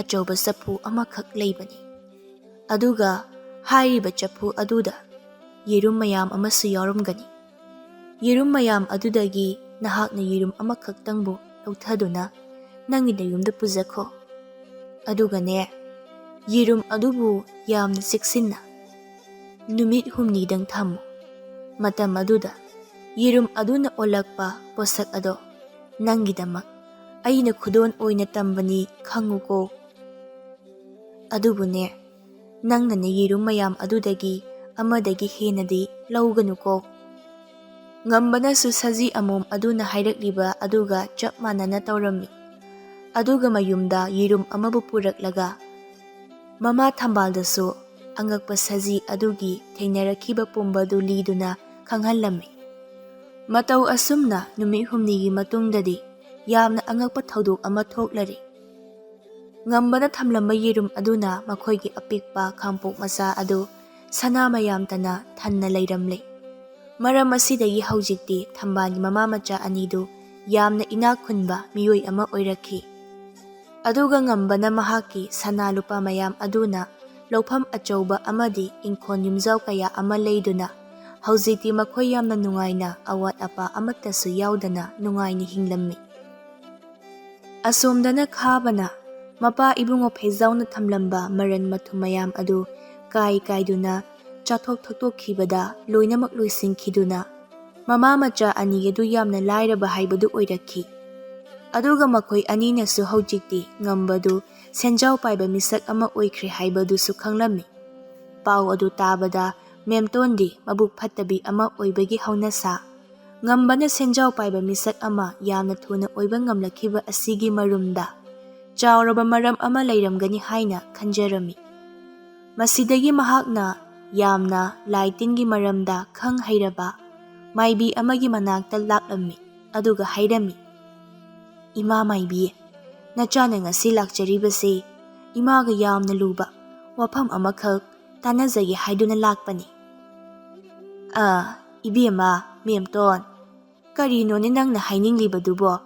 ꯑꯆꯧꯕ ꯆꯐꯨ ꯑꯃꯈꯛ ꯂꯩꯕꯅꯤ꯫ ꯑꯗꯨꯒ ꯍꯥꯏꯔꯤꯕ ꯆꯐꯨ ꯑꯗꯨꯗ ꯌꯦꯔꯨꯝ ꯃꯌꯥꯝ ꯑꯃꯁꯨ ꯌꯥꯎꯔꯝꯒꯅꯤ꯫ ꯌꯦꯔꯨꯝ ꯃꯌꯥꯝ ꯑꯗꯨꯗꯒꯤ ꯅꯍꯥꯛꯅ ꯌꯦꯔꯨꯝ ꯑꯃꯈꯛꯇꯪꯕꯨ ꯂꯧꯊꯗꯨꯅ ꯅꯪꯒꯤ ꯅꯌꯨꯝꯗ ꯄꯨꯖꯈꯣ꯫ ꯑꯗꯨꯒꯅꯦ, ꯌꯦꯔꯨꯝ ꯑꯗꯨꯕꯨ ꯌꯥꯝꯅ ꯆꯦꯛꯁꯤꯟꯅ ꯅꯨꯃꯤꯠ ꯍꯨꯝꯅꯤꯗꯪ ꯊꯝꯃꯨ꯫ ꯃꯇꯝ ꯑꯗꯨꯗ ꯌꯦꯔꯨꯝ ꯑꯗꯨꯅ ꯑꯣꯜꯂꯛꯄ ꯄꯣꯠꯁꯛ ꯑꯗꯣ ꯅꯪꯒꯤꯗꯃꯛ ꯑꯩꯅ ꯈꯨꯗꯣꯜ ꯑꯣꯏꯅ ꯇꯝꯕꯅꯤ, ꯈꯪꯉꯨꯀꯣ꯫ ꯑꯗꯨꯕꯨꯅꯦ, ꯅꯪꯅꯅꯦ ꯌꯦꯔꯨꯝ ꯃꯌꯥꯝ ꯑꯗꯨꯗꯒꯤ ꯑꯃꯗꯒꯤ ꯍꯦꯟꯅꯗꯤ ꯂꯧꯒꯅꯨꯀꯣ꯫ ꯉꯝꯕꯅꯁꯨ ꯁꯖꯤ ꯑꯃꯣꯝ ꯑꯗꯨꯅ ꯍꯥꯏꯔꯛꯂꯤꯕ ꯑꯗꯨꯒ ꯆꯞ ꯃꯥꯟꯅꯅ ꯇꯧꯔꯝꯃꯤ꯫ ꯑꯗꯨꯒ ꯃꯌꯨꯝꯗ ꯌꯦꯔꯨꯝ ꯑꯃꯕꯨ ꯄꯨꯔꯛꯂꯒ ꯃꯃꯥ ꯊꯝꯕꯥꯜꯗꯁꯨ ꯑꯉꯛꯄ ꯁꯖꯤ ꯑꯗꯨꯒꯤ ꯊꯦꯡꯅꯔꯛꯈꯤꯕ ꯄꯨꯝꯕꯗꯨ ꯂꯤꯗꯨꯅ ꯈꯪꯍꯜꯂꯝꯃꯤ꯫ ꯃꯇꯧ ꯑꯁꯨꯝꯅ ꯅꯨꯃꯤꯠ ꯍꯨꯝꯅꯤꯒꯤ ꯃꯇꯨꯡꯗꯗꯤ ꯌꯥꯝꯅ ꯑꯉꯛꯄ ꯊꯧꯗꯣꯛ ꯑꯃ ꯊꯣꯛꯂꯔꯦ꯫ ꯉꯝꯕꯅ ꯊꯝꯂꯝꯕ ꯌꯦꯔꯨꯝ ꯑꯗꯨꯅ ꯃꯈꯣꯏꯒꯤ ꯑꯄꯤꯛꯄ ꯈꯥꯡꯄꯣꯛ ꯃꯆꯥ ꯑꯗꯨ ꯁꯅꯥ ꯃꯌꯥꯝꯇꯅ ꯊꯟꯅ ꯂꯩꯔꯝꯂꯦ꯫ ꯃꯔꯝ ꯑꯁꯤꯗꯒꯤ ꯍꯧꯖꯤꯛꯇꯤ ꯊꯝꯕꯥꯜꯒꯤ ꯃꯃꯥ ꯃꯆꯥ ꯑꯅꯤꯗꯨ ꯌꯥꯝꯅ ꯏꯅꯥꯛ ꯈꯨꯟꯕ ꯃꯤꯑꯣꯏ ꯑꯃ ꯑꯣꯏꯔꯛꯈꯤ꯫ ꯑꯗꯨꯒ ꯉꯝꯕꯅ ꯃꯍꯥꯛꯀꯤ ꯁꯅꯥ ꯂꯨꯄꯥ ꯃꯌꯥꯝ ꯑꯗꯨꯅ ꯂꯧꯐꯝ ꯑꯆꯧꯕ ꯑꯃꯗꯤ ꯏꯪꯈꯣꯜ ꯌꯨꯝꯖꯥꯎ ꯀꯌꯥ ꯑꯃ ꯂꯩꯗꯨꯅ ꯍꯧꯖꯤꯛꯇꯤ ꯃꯈꯣꯏ ꯌꯥꯝꯅ ꯅꯨꯡꯉꯥꯏꯅ, ꯑꯋꯥꯠ ꯑꯄꯥ ꯑꯃꯠꯇꯁꯨ ꯌꯥꯎꯗꯅ ꯅꯨꯡꯉꯥꯏꯅ ꯍꯤꯡꯂꯝꯃꯤ꯫ ꯑꯁꯣꯝꯗꯅ ꯈꯥꯕꯅ ꯃꯄꯥ ꯏꯕꯨꯡꯉꯣ ꯐꯩꯖꯥꯎꯅ ꯊꯝꯂꯝꯕ ꯃꯔꯟ ꯃꯊꯨꯝ ꯃꯌꯥꯝ ꯑꯗꯨ ꯀꯥꯏ ꯀꯥꯏꯗꯨꯅ ꯆꯥꯊꯣꯛ ꯊꯛꯇꯣꯛꯈꯤꯕꯗ ꯂꯣꯏꯅꯃꯛ ꯂꯣꯏꯁꯤꯟꯈꯤꯗꯨꯅ ꯃꯃꯥ ꯃꯆꯥ ꯑꯅꯤ ꯑꯗꯨ ꯌꯥꯝꯅ ꯂꯥꯏꯔꯕ ꯍꯥꯏꯕꯗꯨ ꯑꯣꯏꯔꯛꯈꯤ꯫ ꯑꯗꯨꯒ ꯃꯈꯣꯏ ꯑꯅꯤꯅꯁꯨ ꯍꯧꯖꯤꯛꯇꯤ ꯉꯝꯕꯗꯨ ꯁꯦꯟꯖꯥꯎ ꯄꯥꯏꯕ ꯃꯤꯁꯛ ꯑꯃ ꯑꯣꯏꯈ꯭ꯔꯦ ꯍꯥꯏꯕꯗꯨꯁꯨ ꯈꯪꯂꯝꯃꯤ꯫ ꯄꯥꯎ ꯑꯗꯨ ꯇꯥꯕꯗ ꯃꯦꯝꯇꯣꯟꯗꯤ ꯃꯕꯨꯛ ꯐꯠꯇꯕꯤ ꯑꯃ ꯑꯣꯏꯕꯒꯤ ꯍꯧꯅꯁꯥ, ꯉꯝꯕꯅ ꯁꯦꯟꯖꯥꯎ ꯄꯥꯏꯕ ꯃꯤꯁꯛ ꯑꯃ ꯌꯥꯝꯅ ꯊꯨꯅ ꯑꯣꯏꯕ ꯉꯝꯂꯛꯈꯤꯕ ꯑꯁꯤꯒꯤ ꯃꯔꯨꯝꯗ ꯆꯥꯎꯔꯕ ꯃꯔꯝ ꯑꯃ ꯂꯩꯔꯝꯒꯅꯤ ꯍꯥꯏꯅ ꯈꯟꯖꯔꯝꯃꯤ꯫ ꯃꯁꯤꯗꯒꯤ ꯃꯍꯥꯛꯅ ꯌꯥꯝꯅ ꯂꯥꯏ ꯇꯤꯟꯒꯤ ꯃꯔꯝꯗ ꯈꯪ ꯍꯩꯔꯕ ꯃꯥꯏꯕꯤ ꯑꯃꯒꯤ ꯃꯅꯥꯛꯇ ꯂꯥꯛꯂꯝꯃꯤ꯫ ꯑꯗꯨꯒ ꯍꯥꯏꯔꯝꯃꯤ, "ꯏꯃꯥ ꯃꯥꯏꯕꯤ, ꯅꯆꯥꯅ ꯉꯁꯤ ꯂꯥꯛꯆꯔꯤꯕꯁꯤ ꯏꯃꯥꯒ ꯌꯥꯝꯅ ꯂꯨꯕ ꯋꯥꯐꯝ ꯑꯃꯈꯛ ꯇꯥꯟꯅꯖꯒꯦ ꯍꯥꯏꯗꯨꯅ ꯂꯥꯛꯄꯅꯤ꯫" "ꯑ, ꯏꯕꯦꯝꯃ, ꯃꯦꯝꯇꯣꯟ, ꯀꯔꯤꯅꯣꯅꯦ ꯅꯪꯅ ꯍꯥꯏꯅꯤꯡꯂꯤꯕꯗꯨꯕꯣ?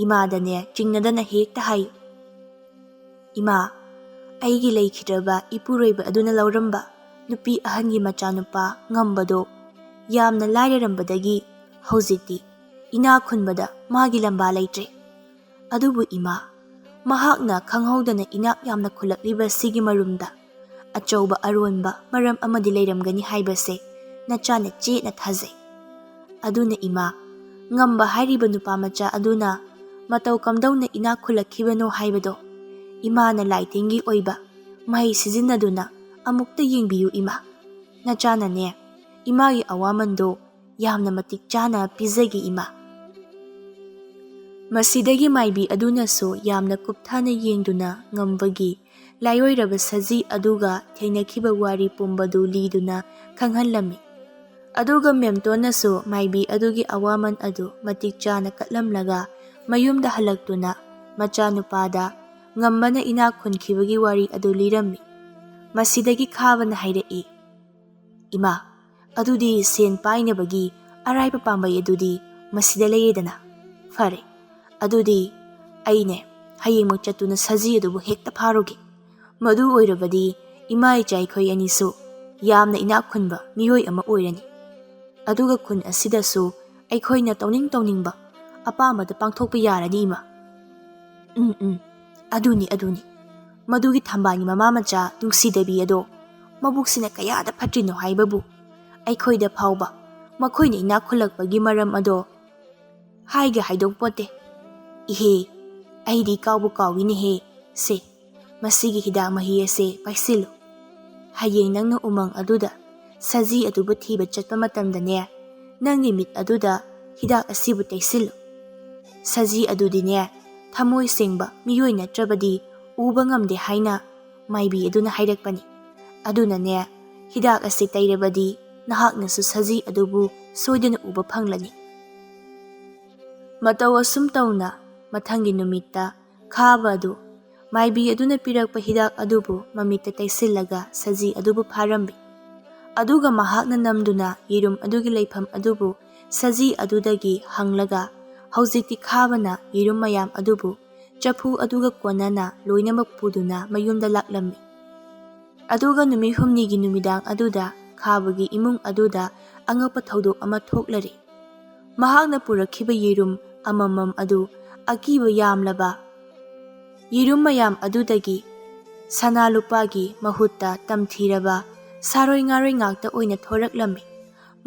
ꯏꯃꯥꯗꯅꯦ ꯆꯤꯡꯅꯗꯅ ꯍꯦꯛꯇ ꯍꯥꯏ꯫" "ꯏꯃꯥ, ꯑꯩꯒꯤ ꯂꯩꯈꯤꯗ꯭ꯔꯕ ꯏꯄꯨꯔꯣꯏꯕ ꯑꯗꯨꯅ ꯂꯧꯔꯝꯕ ꯅꯨꯄꯤ ꯑꯍꯟꯒꯤ ꯃꯆꯥꯅꯨꯄꯥ ꯉꯝꯕꯗꯣ ꯌꯥꯝꯅ ꯂꯥꯏꯔꯔꯝꯕꯗꯒꯤ ꯍꯧꯖꯤꯛꯇꯤ ꯏꯅꯥꯛ ꯈꯨꯟꯕꯗ ꯃꯥꯒꯤ ꯂꯝꯕꯥ ꯂꯩꯇ꯭ꯔꯦ꯫ ꯑꯗꯨꯕꯨ ꯏꯃꯥ, ꯃꯍꯥꯛꯅ ꯈꯪꯍꯧꯗꯅ ꯏꯅꯥꯛ ꯌꯥꯝꯅ ꯈꯨꯜꯂꯛꯂꯤꯕ ꯁꯤꯒꯤ ꯃꯔꯨꯝꯗ ꯑꯆꯧꯕ ꯑꯔꯣꯟꯕ ꯃꯔꯝ ꯑꯃꯗꯤ ꯂꯩꯔꯝꯒꯅꯤ ꯍꯥꯏꯕꯁꯦ ꯅꯆꯥꯅ ꯆꯦꯠꯅ ꯊꯥꯖꯩ꯫ ꯑꯗꯨꯅ ꯏꯃꯥ, ꯉꯝꯕ ꯍꯥꯏꯔꯤꯕ ꯅꯨꯄꯥ ꯃꯆꯥ ꯑꯗꯨꯅ ꯃꯇꯧ ꯀꯝꯗꯧꯅ ꯏꯅꯥꯛ ꯈꯨꯜꯂꯛꯈꯤꯕꯅꯣ ꯍꯥꯏꯕꯗꯣ ꯏꯃꯥꯅ ꯂꯥꯏꯇꯤꯟꯒꯤ ꯑꯣꯏꯕ ꯃꯍꯩ ꯁꯤꯖꯤꯟꯅꯗꯨꯅ ꯑꯃꯨꯛꯇ ꯌꯦꯡꯕꯤꯌꯨ ꯏꯃꯥ꯫ ꯅꯆꯥꯅꯅꯦ, ꯏꯃꯥꯒꯤ ꯑꯋꯥꯃꯟꯗꯣ ꯌꯥꯝꯅ ꯃꯇꯤꯛ ꯆꯥꯅ ꯄꯤꯖꯒꯦ ꯏꯃꯥ"꯫ ꯃꯁꯤꯗꯒꯤ ꯃꯥꯏꯕꯤ ꯑꯗꯨꯅꯁꯨ ꯌꯥꯝꯅ ꯀꯨꯞꯊꯅ ꯌꯦꯡꯗꯨꯅ ꯉꯝꯕꯒꯤ ꯂꯥꯏꯑꯣꯏꯔꯕ ꯁꯖꯤ ꯑꯗꯨꯒ ꯊꯦꯡꯅꯈꯤꯕ ꯋꯥꯔꯤ ꯄꯨꯝꯕꯗꯨ ꯂꯤꯗꯨꯅ ꯈꯪꯍꯜꯂꯝꯃꯤ꯫ ꯑꯗꯨꯒ ꯃꯦꯝꯇꯣꯟꯅꯁꯨ ꯃꯥꯏꯕꯤ ꯑꯗꯨꯒꯤ ꯑꯋꯥꯃꯟ ꯑꯗꯨ ꯃꯇꯤꯛ ꯆꯥꯅ ꯀꯠꯂꯝꯂꯒ ꯃꯌꯨꯝꯗ ꯍꯜꯂꯛꯇꯨꯅ ꯃꯆꯥꯅꯨꯄꯥꯗ ꯉꯝꯕꯅ ꯏꯅꯥꯛ ꯈꯨꯟꯈꯤꯕꯒꯤ ꯋꯥꯔꯤ ꯑꯗꯨ ꯂꯤꯔꯝꯃꯤ꯫ ꯃꯁꯤꯗꯒꯤ ꯈꯥꯕꯅ ꯍꯥꯏꯔꯛꯏ, "ꯏꯃꯥ, ꯑꯗꯨꯗꯤ ꯁꯦꯟ ꯄꯥꯏꯅꯕꯒꯤ ꯑꯔꯥꯏꯕ ꯄꯥꯝꯕꯩ ꯑꯗꯨꯗꯤ ꯃꯁꯤꯗ ꯂꯩꯔꯦꯗꯅ꯫ ꯐꯔꯦ, ꯑꯗꯨꯗꯤ ꯑꯩꯅꯦ ꯍꯌꯦꯡꯃꯛ ꯆꯠꯇꯨꯅ ꯁꯖꯤ ꯑꯗꯨꯕꯨ ꯍꯦꯛꯇ ꯐꯥꯔꯨꯒꯦ꯫ ꯃꯗꯨ ꯑꯣꯏꯔꯕꯗꯤ ꯏꯃꯥ ꯏꯆꯥ ꯑꯩꯈꯣꯏ ꯑꯅꯤꯁꯨ ꯌꯥꯝꯅ ꯏꯅꯥꯛ ꯈꯨꯟꯕ ꯃꯤꯑꯣꯏ ꯑꯃ ꯑꯣꯏꯔꯅꯤ꯫ ꯑꯗꯨꯒ ꯈꯨꯟ ꯑꯁꯤꯗꯁꯨ ꯑꯩꯈꯣꯏꯅ ꯇꯧꯅꯤꯡ ꯇꯧꯅꯤꯡꯕ ꯑꯄꯥꯝꯕꯗ ꯄꯥꯡꯊꯣꯛꯄ ꯌꯥꯔꯅꯤ ꯏꯃꯥ"꯫ "ꯎꯝ, ꯎꯝ, ꯑꯗꯨꯅꯤ, ꯑꯗꯨꯅꯤ꯫ ꯃꯗꯨꯒꯤ ꯊꯝꯕꯥꯜꯒꯤ ꯃꯃꯥ ꯃꯆꯥ ꯅꯨꯡꯁꯤꯗꯕꯤ ꯑꯗꯣ ꯃꯕꯨꯛꯁꯤꯅ ꯀꯌꯥꯗ ꯐꯠꯇ꯭ꯔꯤꯅꯣ ꯍꯥꯏꯕꯕꯨ꯫ ꯑꯩꯈꯣꯏꯗ ꯐꯥꯎꯕ ꯃꯈꯣꯏꯅ ꯏꯅꯥꯛ ꯈꯨꯜꯂꯛꯄꯒꯤ ꯃꯔꯝ ꯑꯗꯣ ꯍꯥꯏꯒꯦ ꯍꯥꯏꯗꯣꯛꯄꯣꯠꯇꯦ꯫ ꯏꯍꯦ, ꯑꯩꯗꯤ ꯀꯥꯎꯕꯨ ꯀꯥꯎꯏꯅꯦꯍꯦ꯫ ꯁꯦ, ꯃꯁꯤꯒꯤ ꯍꯤꯗꯥꯛ ꯃꯍꯤ ꯑꯁꯦ ꯄꯥꯏꯁꯤꯜꯂꯨ꯫ ꯍꯌꯦꯡ ꯅꯪꯅ ꯎꯃꯪ ꯑꯗꯨꯗ ꯁꯖꯤ ꯑꯗꯨꯕꯨ ꯊꯤꯕ ꯆꯠꯄ ꯃꯇꯝꯗꯅꯦ, ꯅꯪꯒꯤ ꯃꯤꯠ ꯑꯗꯨꯗ ꯍꯤꯗꯥꯛ ꯑꯁꯤꯕꯨ ꯇꯩꯁꯤꯜꯂꯨ꯫ ꯁꯖꯤ ꯑꯗꯨꯗꯤꯅꯦ, ꯊꯃꯣꯏ ꯁꯦꯡꯕ ꯃꯤꯑꯣꯏ ꯅꯠꯇ꯭ꯔꯕꯗꯤ ꯎꯕ ꯉꯝꯗꯦ ꯍꯥꯏꯅ ꯃꯥꯏꯕꯤ ꯑꯗꯨꯅ ꯍꯥꯏꯔꯛꯄꯅꯤ꯫ ꯑꯗꯨꯅꯅꯦ, ꯍꯤꯗꯥꯛ ꯑꯁꯤ ꯇꯩꯔꯕꯗꯤ ꯅꯍꯥꯛꯅꯁꯨ ꯁꯖꯤ ꯑꯗꯨꯕꯨ ꯁꯣꯏꯗꯅ ꯎꯕ ꯐꯪꯂꯅꯤ"꯫ ꯃꯇꯧ ꯑꯁꯨꯝ ꯇꯧꯅ ꯃꯊꯪꯒꯤ ꯅꯨꯃꯤꯠꯇ ꯈꯥꯕ ꯑꯗꯨ ꯃꯥꯏꯕꯤ ꯑꯗꯨꯅ ꯄꯤꯔꯛꯄ ꯍꯤꯗꯥꯛ ꯑꯗꯨꯕꯨ ꯃꯃꯤꯠꯇ ꯇꯩꯁꯤꯜꯂꯒ ꯁꯖꯤ ꯑꯗꯨꯕꯨ ꯐꯥꯔꯝꯃꯤ꯫ ꯑꯗꯨꯒ ꯃꯍꯥꯛꯅ ꯅꯝꯗꯨꯅ ꯌꯦꯔꯨꯝ ꯑꯗꯨꯒꯤ ꯂꯩꯐꯝ ꯑꯗꯨꯕꯨ ꯁꯖꯤ ꯑꯗꯨꯗꯒꯤ ꯍꯪꯂꯒ ꯍꯧꯖꯤꯛꯇꯤ ꯈꯥꯕꯅ ꯌꯦꯔꯨꯝ ꯃꯌꯥꯝ ꯑꯗꯨꯕꯨ ꯆꯐꯨ ꯑꯗꯨꯒ ꯀꯣꯟꯅꯅ ꯂꯣꯏꯅꯃꯛ ꯄꯨꯗꯨꯅ ꯃꯌꯨꯝꯗ ꯂꯥꯛꯂꯝꯃꯤ꯫ ꯑꯗꯨꯒ ꯅꯨꯃꯤꯠ ꯍꯨꯝꯅꯤꯒꯤ ꯅꯨꯃꯤꯗꯥꯡ ꯑꯗꯨꯗ ꯈꯥꯕꯒꯤ ꯏꯃꯨꯡ ꯑꯗꯨꯗ ꯑꯉꯛꯄ ꯊꯧꯗꯣꯛ ꯑꯃ ꯊꯣꯛꯂꯔꯦ꯫ ꯃꯍꯥꯛꯅ ꯄꯨꯔꯛꯈꯤꯕ ꯌꯦꯔꯨꯝ ꯑꯃꯃꯝ ꯑꯗꯨ ꯑꯀꯤꯕ ꯌꯥꯝꯂꯕ ꯌꯦꯔꯨꯝ ꯃꯌꯥꯝ ꯑꯗꯨꯗꯒꯤ ꯁꯅꯥ ꯂꯨꯄꯥꯒꯤ ꯃꯍꯨꯠꯇ ꯇꯝꯊꯤꯔꯕ ꯁꯥꯔꯣꯏ ꯉꯥꯔꯣꯏ ꯉꯥꯛꯇ ꯑꯣꯏꯅ ꯊꯣꯔꯛꯂꯝꯃꯤ꯫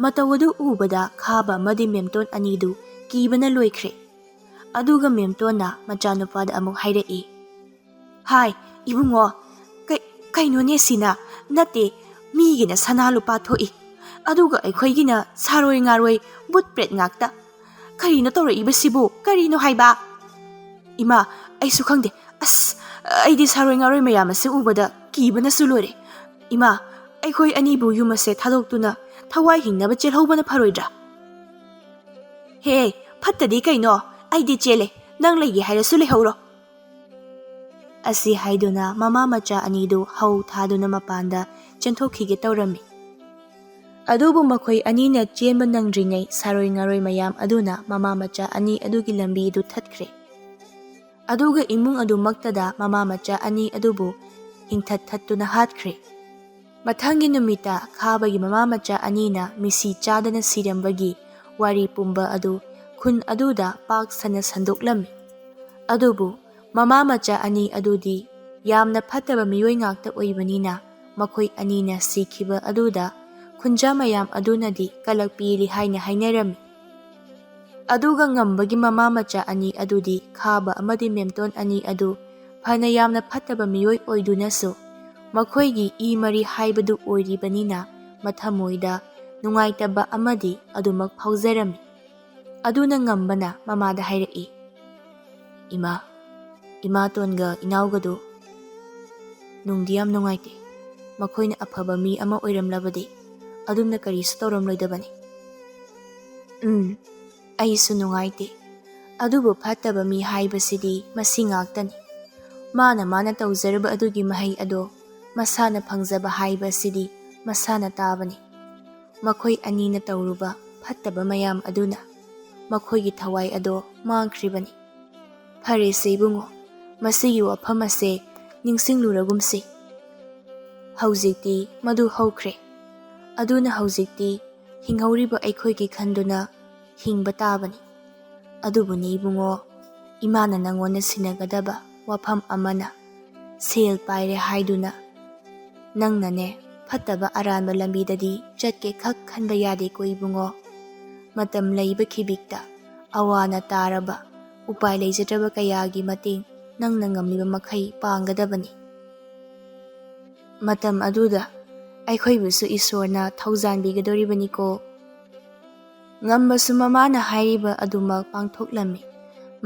ꯃꯇꯧ ꯑꯗꯨ ꯎꯕꯗ ꯈꯥꯕ ꯑꯃꯗꯤ ꯃꯦꯝꯇꯣꯟ ꯑꯅꯤꯗꯨ ꯀꯤꯕꯅ ꯂꯣꯏꯈ꯭ꯔꯦ꯫ ꯑꯗꯨꯒ ꯃꯦꯝꯇꯣꯟꯅ ꯃꯆꯥꯅꯨꯄꯥꯗ ꯑꯃꯨꯛ ꯍꯥꯏꯔꯛꯏ, "ꯍꯥꯏ, ꯏꯕꯨꯡꯉꯣ, ꯀꯩ-, ꯀꯩꯅꯣꯅꯦ ꯁꯤꯅ? ꯅꯠꯇꯦ, ꯃꯤꯒꯤꯅ ꯁꯅꯥ ꯂꯨꯄꯥ ꯊꯣꯛꯏ, ꯑꯗꯨꯒ ꯑꯩꯈꯣꯏꯒꯤꯅ ꯁꯥꯔꯣꯏ ꯉꯥꯔꯣꯏ, ꯕꯨꯠ ꯄ꯭ꯔꯦꯠ ꯉꯥꯛꯇ꯫ ꯀꯔꯤꯅꯣ ꯇꯧꯔꯛꯏꯕꯁꯤꯕꯨ? ꯀꯔꯤꯅꯣ ꯍꯥꯏꯕ?" "ꯏꯃꯥ, ꯑꯩꯁꯨ ꯈꯪꯗꯦ꯫ ꯑꯁ, ꯑꯩꯗꯤ ꯁꯥꯔꯣꯏ ꯉꯥꯔꯣꯏ ꯃꯌꯥꯝ ꯑꯁꯤ ꯎꯕꯗ ꯀꯤꯕꯅꯁꯨ ꯂꯣꯏꯔꯦ꯫ ꯏꯃꯥ, ꯑꯩꯈꯣꯏ ꯑꯅꯤꯕꯨ ꯌꯨꯝ ꯑꯁꯦ ꯊꯥꯗꯣꯛꯇꯨꯅ ꯊꯋꯥꯏ ꯍꯤꯡꯅꯕ ꯆꯦꯜꯍꯧꯕꯅ ꯐꯔꯣꯏꯗ꯭ꯔꯥ?" "ꯍꯦ, ꯐꯠꯇꯗꯤ ꯀꯩꯅꯣ? ꯑꯩꯗꯤ ꯆꯦꯜꯂꯦ꯫ ꯅꯪ ꯂꯩꯒꯦ ꯍꯥꯏꯔꯁꯨ ꯂꯩꯍꯧꯔꯣ꯫" ꯑꯁꯤ ꯍꯥꯏꯗꯨꯅ ꯃꯃꯥ ꯃꯆꯥ ꯑꯅꯤꯗꯨ ꯍꯧ ꯊꯥꯗꯨꯅ ꯃꯄꯥꯟꯗ ꯆꯦꯟꯊꯣꯛꯈꯤꯒꯦ ꯇꯧꯔꯝꯃꯤ꯫ ꯑꯗꯨꯕꯨ ꯃꯈꯣꯏ ꯑꯅꯤꯅ ꯆꯦꯟꯕ ꯅꯪꯗ꯭ꯔꯤꯉꯩ ꯁꯥꯔꯣꯏ ꯉꯥꯔꯣꯏ ꯃꯌꯥꯝ ꯑꯗꯨꯅ ꯃꯃꯥ ꯃꯆꯥ ꯑꯅꯤ ꯑꯗꯨꯒꯤ ꯂꯝꯕꯤꯗꯨ ꯊꯠꯈ꯭ꯔꯦ꯫ ꯑꯗꯨꯒ ꯏꯃꯨꯡ ꯑꯗꯨꯃꯛꯇꯗ ꯃꯃꯥ ꯃꯆꯥ ꯑꯅꯤ ꯑꯗꯨꯕꯨ ꯍꯤꯡꯊꯠ ꯊꯠꯇꯨꯅ ꯍꯥꯠꯈ꯭ꯔꯦ꯫ ꯃꯊꯪꯒꯤ ꯅꯨꯃꯤꯠꯇ ꯈꯥꯕꯒꯤ ꯃꯃꯥ ꯃꯆꯥ ꯑꯅꯤꯅ ꯃꯤꯁꯤ ꯆꯥꯗꯅ ꯁꯤꯔꯝꯕꯒꯤ ꯋꯥꯔꯤ ꯄꯨꯝꯕ ꯑꯗꯨ ꯈꯨꯟ ꯑꯗꯨꯗ ꯄꯥꯛ ꯁꯟꯅ ꯁꯟꯗꯣꯛꯂꯝꯃꯤ꯫ ꯑꯗꯨꯕꯨ ꯃꯃꯥ ꯃꯆꯥ ꯑꯅꯤ ꯑꯗꯨꯗꯤ ꯌꯥꯝꯅ ꯐꯠꯇꯕ ꯃꯤꯑꯣꯏ ꯉꯥꯛꯇ ꯑꯣꯏꯕꯅꯤꯅ, ꯃꯈꯣꯏ ꯑꯅꯤꯅ ꯁꯤꯈꯤꯕ ꯑꯗꯨꯗ ꯈꯨꯟꯖꯥ ꯃꯌꯥꯝ ꯑꯗꯨꯅꯗꯤ ꯀꯂꯛ ꯄꯤꯔꯤ ꯍꯥꯏꯅ ꯍꯥꯏꯅꯔꯝꯃꯤ꯫ ꯑꯗꯨꯒ ꯉꯝꯕꯒꯤ ꯃꯃꯥ ꯃꯆꯥ ꯑꯅꯤ ꯑꯗꯨꯗꯤ ꯈꯥꯕ ꯑꯃꯗꯤ ꯃꯦꯝꯇꯣꯟ ꯑꯅꯤ ꯑꯗꯨ ꯐꯅ ꯌꯥꯝꯅ ꯐꯠꯇꯕ ꯃꯤꯑꯣꯏ ꯑꯣꯏꯗꯨꯅꯁꯨ, ꯃꯈꯣꯏꯒꯤ ꯏ ꯃꯔꯤ ꯍꯥꯏꯕꯗꯨ ꯑꯣꯏꯔꯤꯕꯅꯤꯅ, ꯃꯊꯃꯣꯏꯗ ꯅꯨꯡꯉꯥꯏꯇꯕ ꯑꯃꯗꯤ ꯑꯗꯨꯃꯛ ꯐꯥꯎꯖꯔꯝꯃꯤ꯫ ꯑꯗꯨꯅ ꯉꯝꯕꯅ ꯃꯃꯥꯗ ꯍꯥꯏꯔꯛꯏ, "ꯏꯃꯥ, ꯏꯃꯥꯇꯣꯟꯒ ꯏꯅꯥꯎꯒꯗꯨ ꯅꯨꯡꯗꯤ ꯌꯥꯝ ꯅꯨꯡꯉꯥꯏꯇꯦ꯫ ꯃꯈꯣꯏꯅ ꯑꯐꯕ ꯃꯤ ꯑꯃ ꯑꯣꯏꯔꯝꯂꯕꯗꯤ ꯑꯗꯨꯝꯅ ꯀꯔꯤꯁꯨ ꯇꯧꯔꯝꯂꯣꯏꯗꯕꯅꯤ꯫" "ꯎꯝ, ꯑꯩꯁꯨ ꯅꯨꯡꯉꯥꯏꯇꯦ꯫ ꯑꯗꯨꯕꯨ ꯐꯠꯇꯕ ꯃꯤ ꯍꯥꯏꯕꯁꯤꯗꯤ ꯃꯁꯤ ꯉꯥꯛꯇꯅꯤ꯫ ꯃꯥꯅ ꯃꯥꯅ ꯇꯧꯖꯔꯕ ꯑꯗꯨꯒꯤ ꯃꯍꯩ ꯑꯗꯣ ꯃꯁꯥꯅ ꯐꯪꯖꯕ ꯍꯥꯏꯕꯁꯤꯗꯤ ꯃꯁꯥꯅ ꯇꯥꯕꯅꯤ꯫ ꯃꯈꯣꯏ ꯑꯅꯤꯅ ꯇꯧꯔꯨꯕ ꯐꯠꯇꯕ ꯃꯌꯥꯝ ꯑꯗꯨꯅ ꯃꯈꯣꯏꯒꯤ ꯊꯋꯥꯏ ꯑꯗꯣ ꯃꯥꯡꯈ꯭ꯔꯤꯕꯅꯤ꯫ "ꯐꯔꯦꯁꯦ ꯏꯕꯨꯡꯉꯣ, ꯃꯁꯤꯒꯤ ꯋꯥꯐꯝ ꯑꯁꯦ ꯅꯤꯡꯁꯤꯡꯂꯨꯔꯒꯨꯝꯁꯤ꯫ ꯍꯧꯖꯤꯛꯇꯤ ꯃꯗꯨ ꯍꯧꯈ꯭ꯔꯦ꯫ ꯑꯗꯨꯅ ꯍꯧꯖꯤꯛꯇꯤ ꯍꯤꯡꯍꯧꯔꯤꯕ ꯑꯩꯈꯣꯏꯒꯤ ꯈꯟꯗꯨꯅ ꯍꯤꯡꯕ ꯇꯥꯕꯅꯤ꯫ ꯑꯗꯨꯕꯨꯅꯤ ꯏꯕꯨꯡꯉꯣ, ꯏꯃꯥꯅ ꯅꯪꯉꯣꯟꯗ ꯁꯤꯟꯅꯒꯗꯕ ꯋꯥꯐꯝ ꯑꯃꯅ, ꯁꯦꯜ ꯄꯥꯏꯔꯦ ꯍꯥꯏꯗꯨꯅ ꯅꯪꯅꯅꯦ, ꯐꯠꯇꯕ ꯑꯔꯥꯟꯕ ꯂꯝꯕꯤꯗꯗꯤ ꯆꯠꯀꯦ ꯈꯛ ꯈꯟꯕ ꯌꯥꯗꯦꯀꯣ ꯏꯕꯨꯡꯉꯣ꯫ ꯃꯇꯝ ꯂꯩꯕ ꯈꯤꯕꯤꯛꯇ ꯑꯋꯥꯅ ꯇꯥꯔꯕ, ꯎꯄꯥꯏ ꯂꯩꯖꯗ꯭ꯔꯕ ꯀꯌꯥꯒꯤ ꯃꯇꯦꯡ ꯅꯪꯅ ꯉꯝꯂꯤꯕ ꯃꯈꯩ ꯄꯥꯡꯒꯗꯕꯅꯤ꯫ ꯃꯇꯝ ꯑꯗꯨꯗ ꯑꯩꯈꯣꯏꯕꯨꯁꯨ ꯏꯁꯣꯔꯅ ꯊꯧꯖꯥꯟꯕꯤꯒꯗꯧꯔꯤꯕꯅꯤꯀꯣ"꯫ ꯉꯝꯕꯁꯨ ꯃꯃꯥꯅ ꯍꯥꯏꯔꯤꯕ ꯑꯗꯨꯃꯛ ꯄꯥꯡꯊꯣꯛꯂꯝꯃꯤ꯫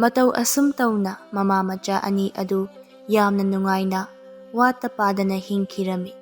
ꯃꯇꯧ ꯑꯁꯨꯝ ꯇꯧꯅ ꯃꯃꯥ ꯃꯆꯥ ꯑꯅꯤ ꯑꯗꯨ ꯌꯥꯝꯅ ꯅꯨꯡꯉꯥꯏꯅ, ꯋꯥꯠꯇ ꯄꯥꯗꯅ ꯍꯤꯡꯈꯤꯔꯝꯃꯤ꯫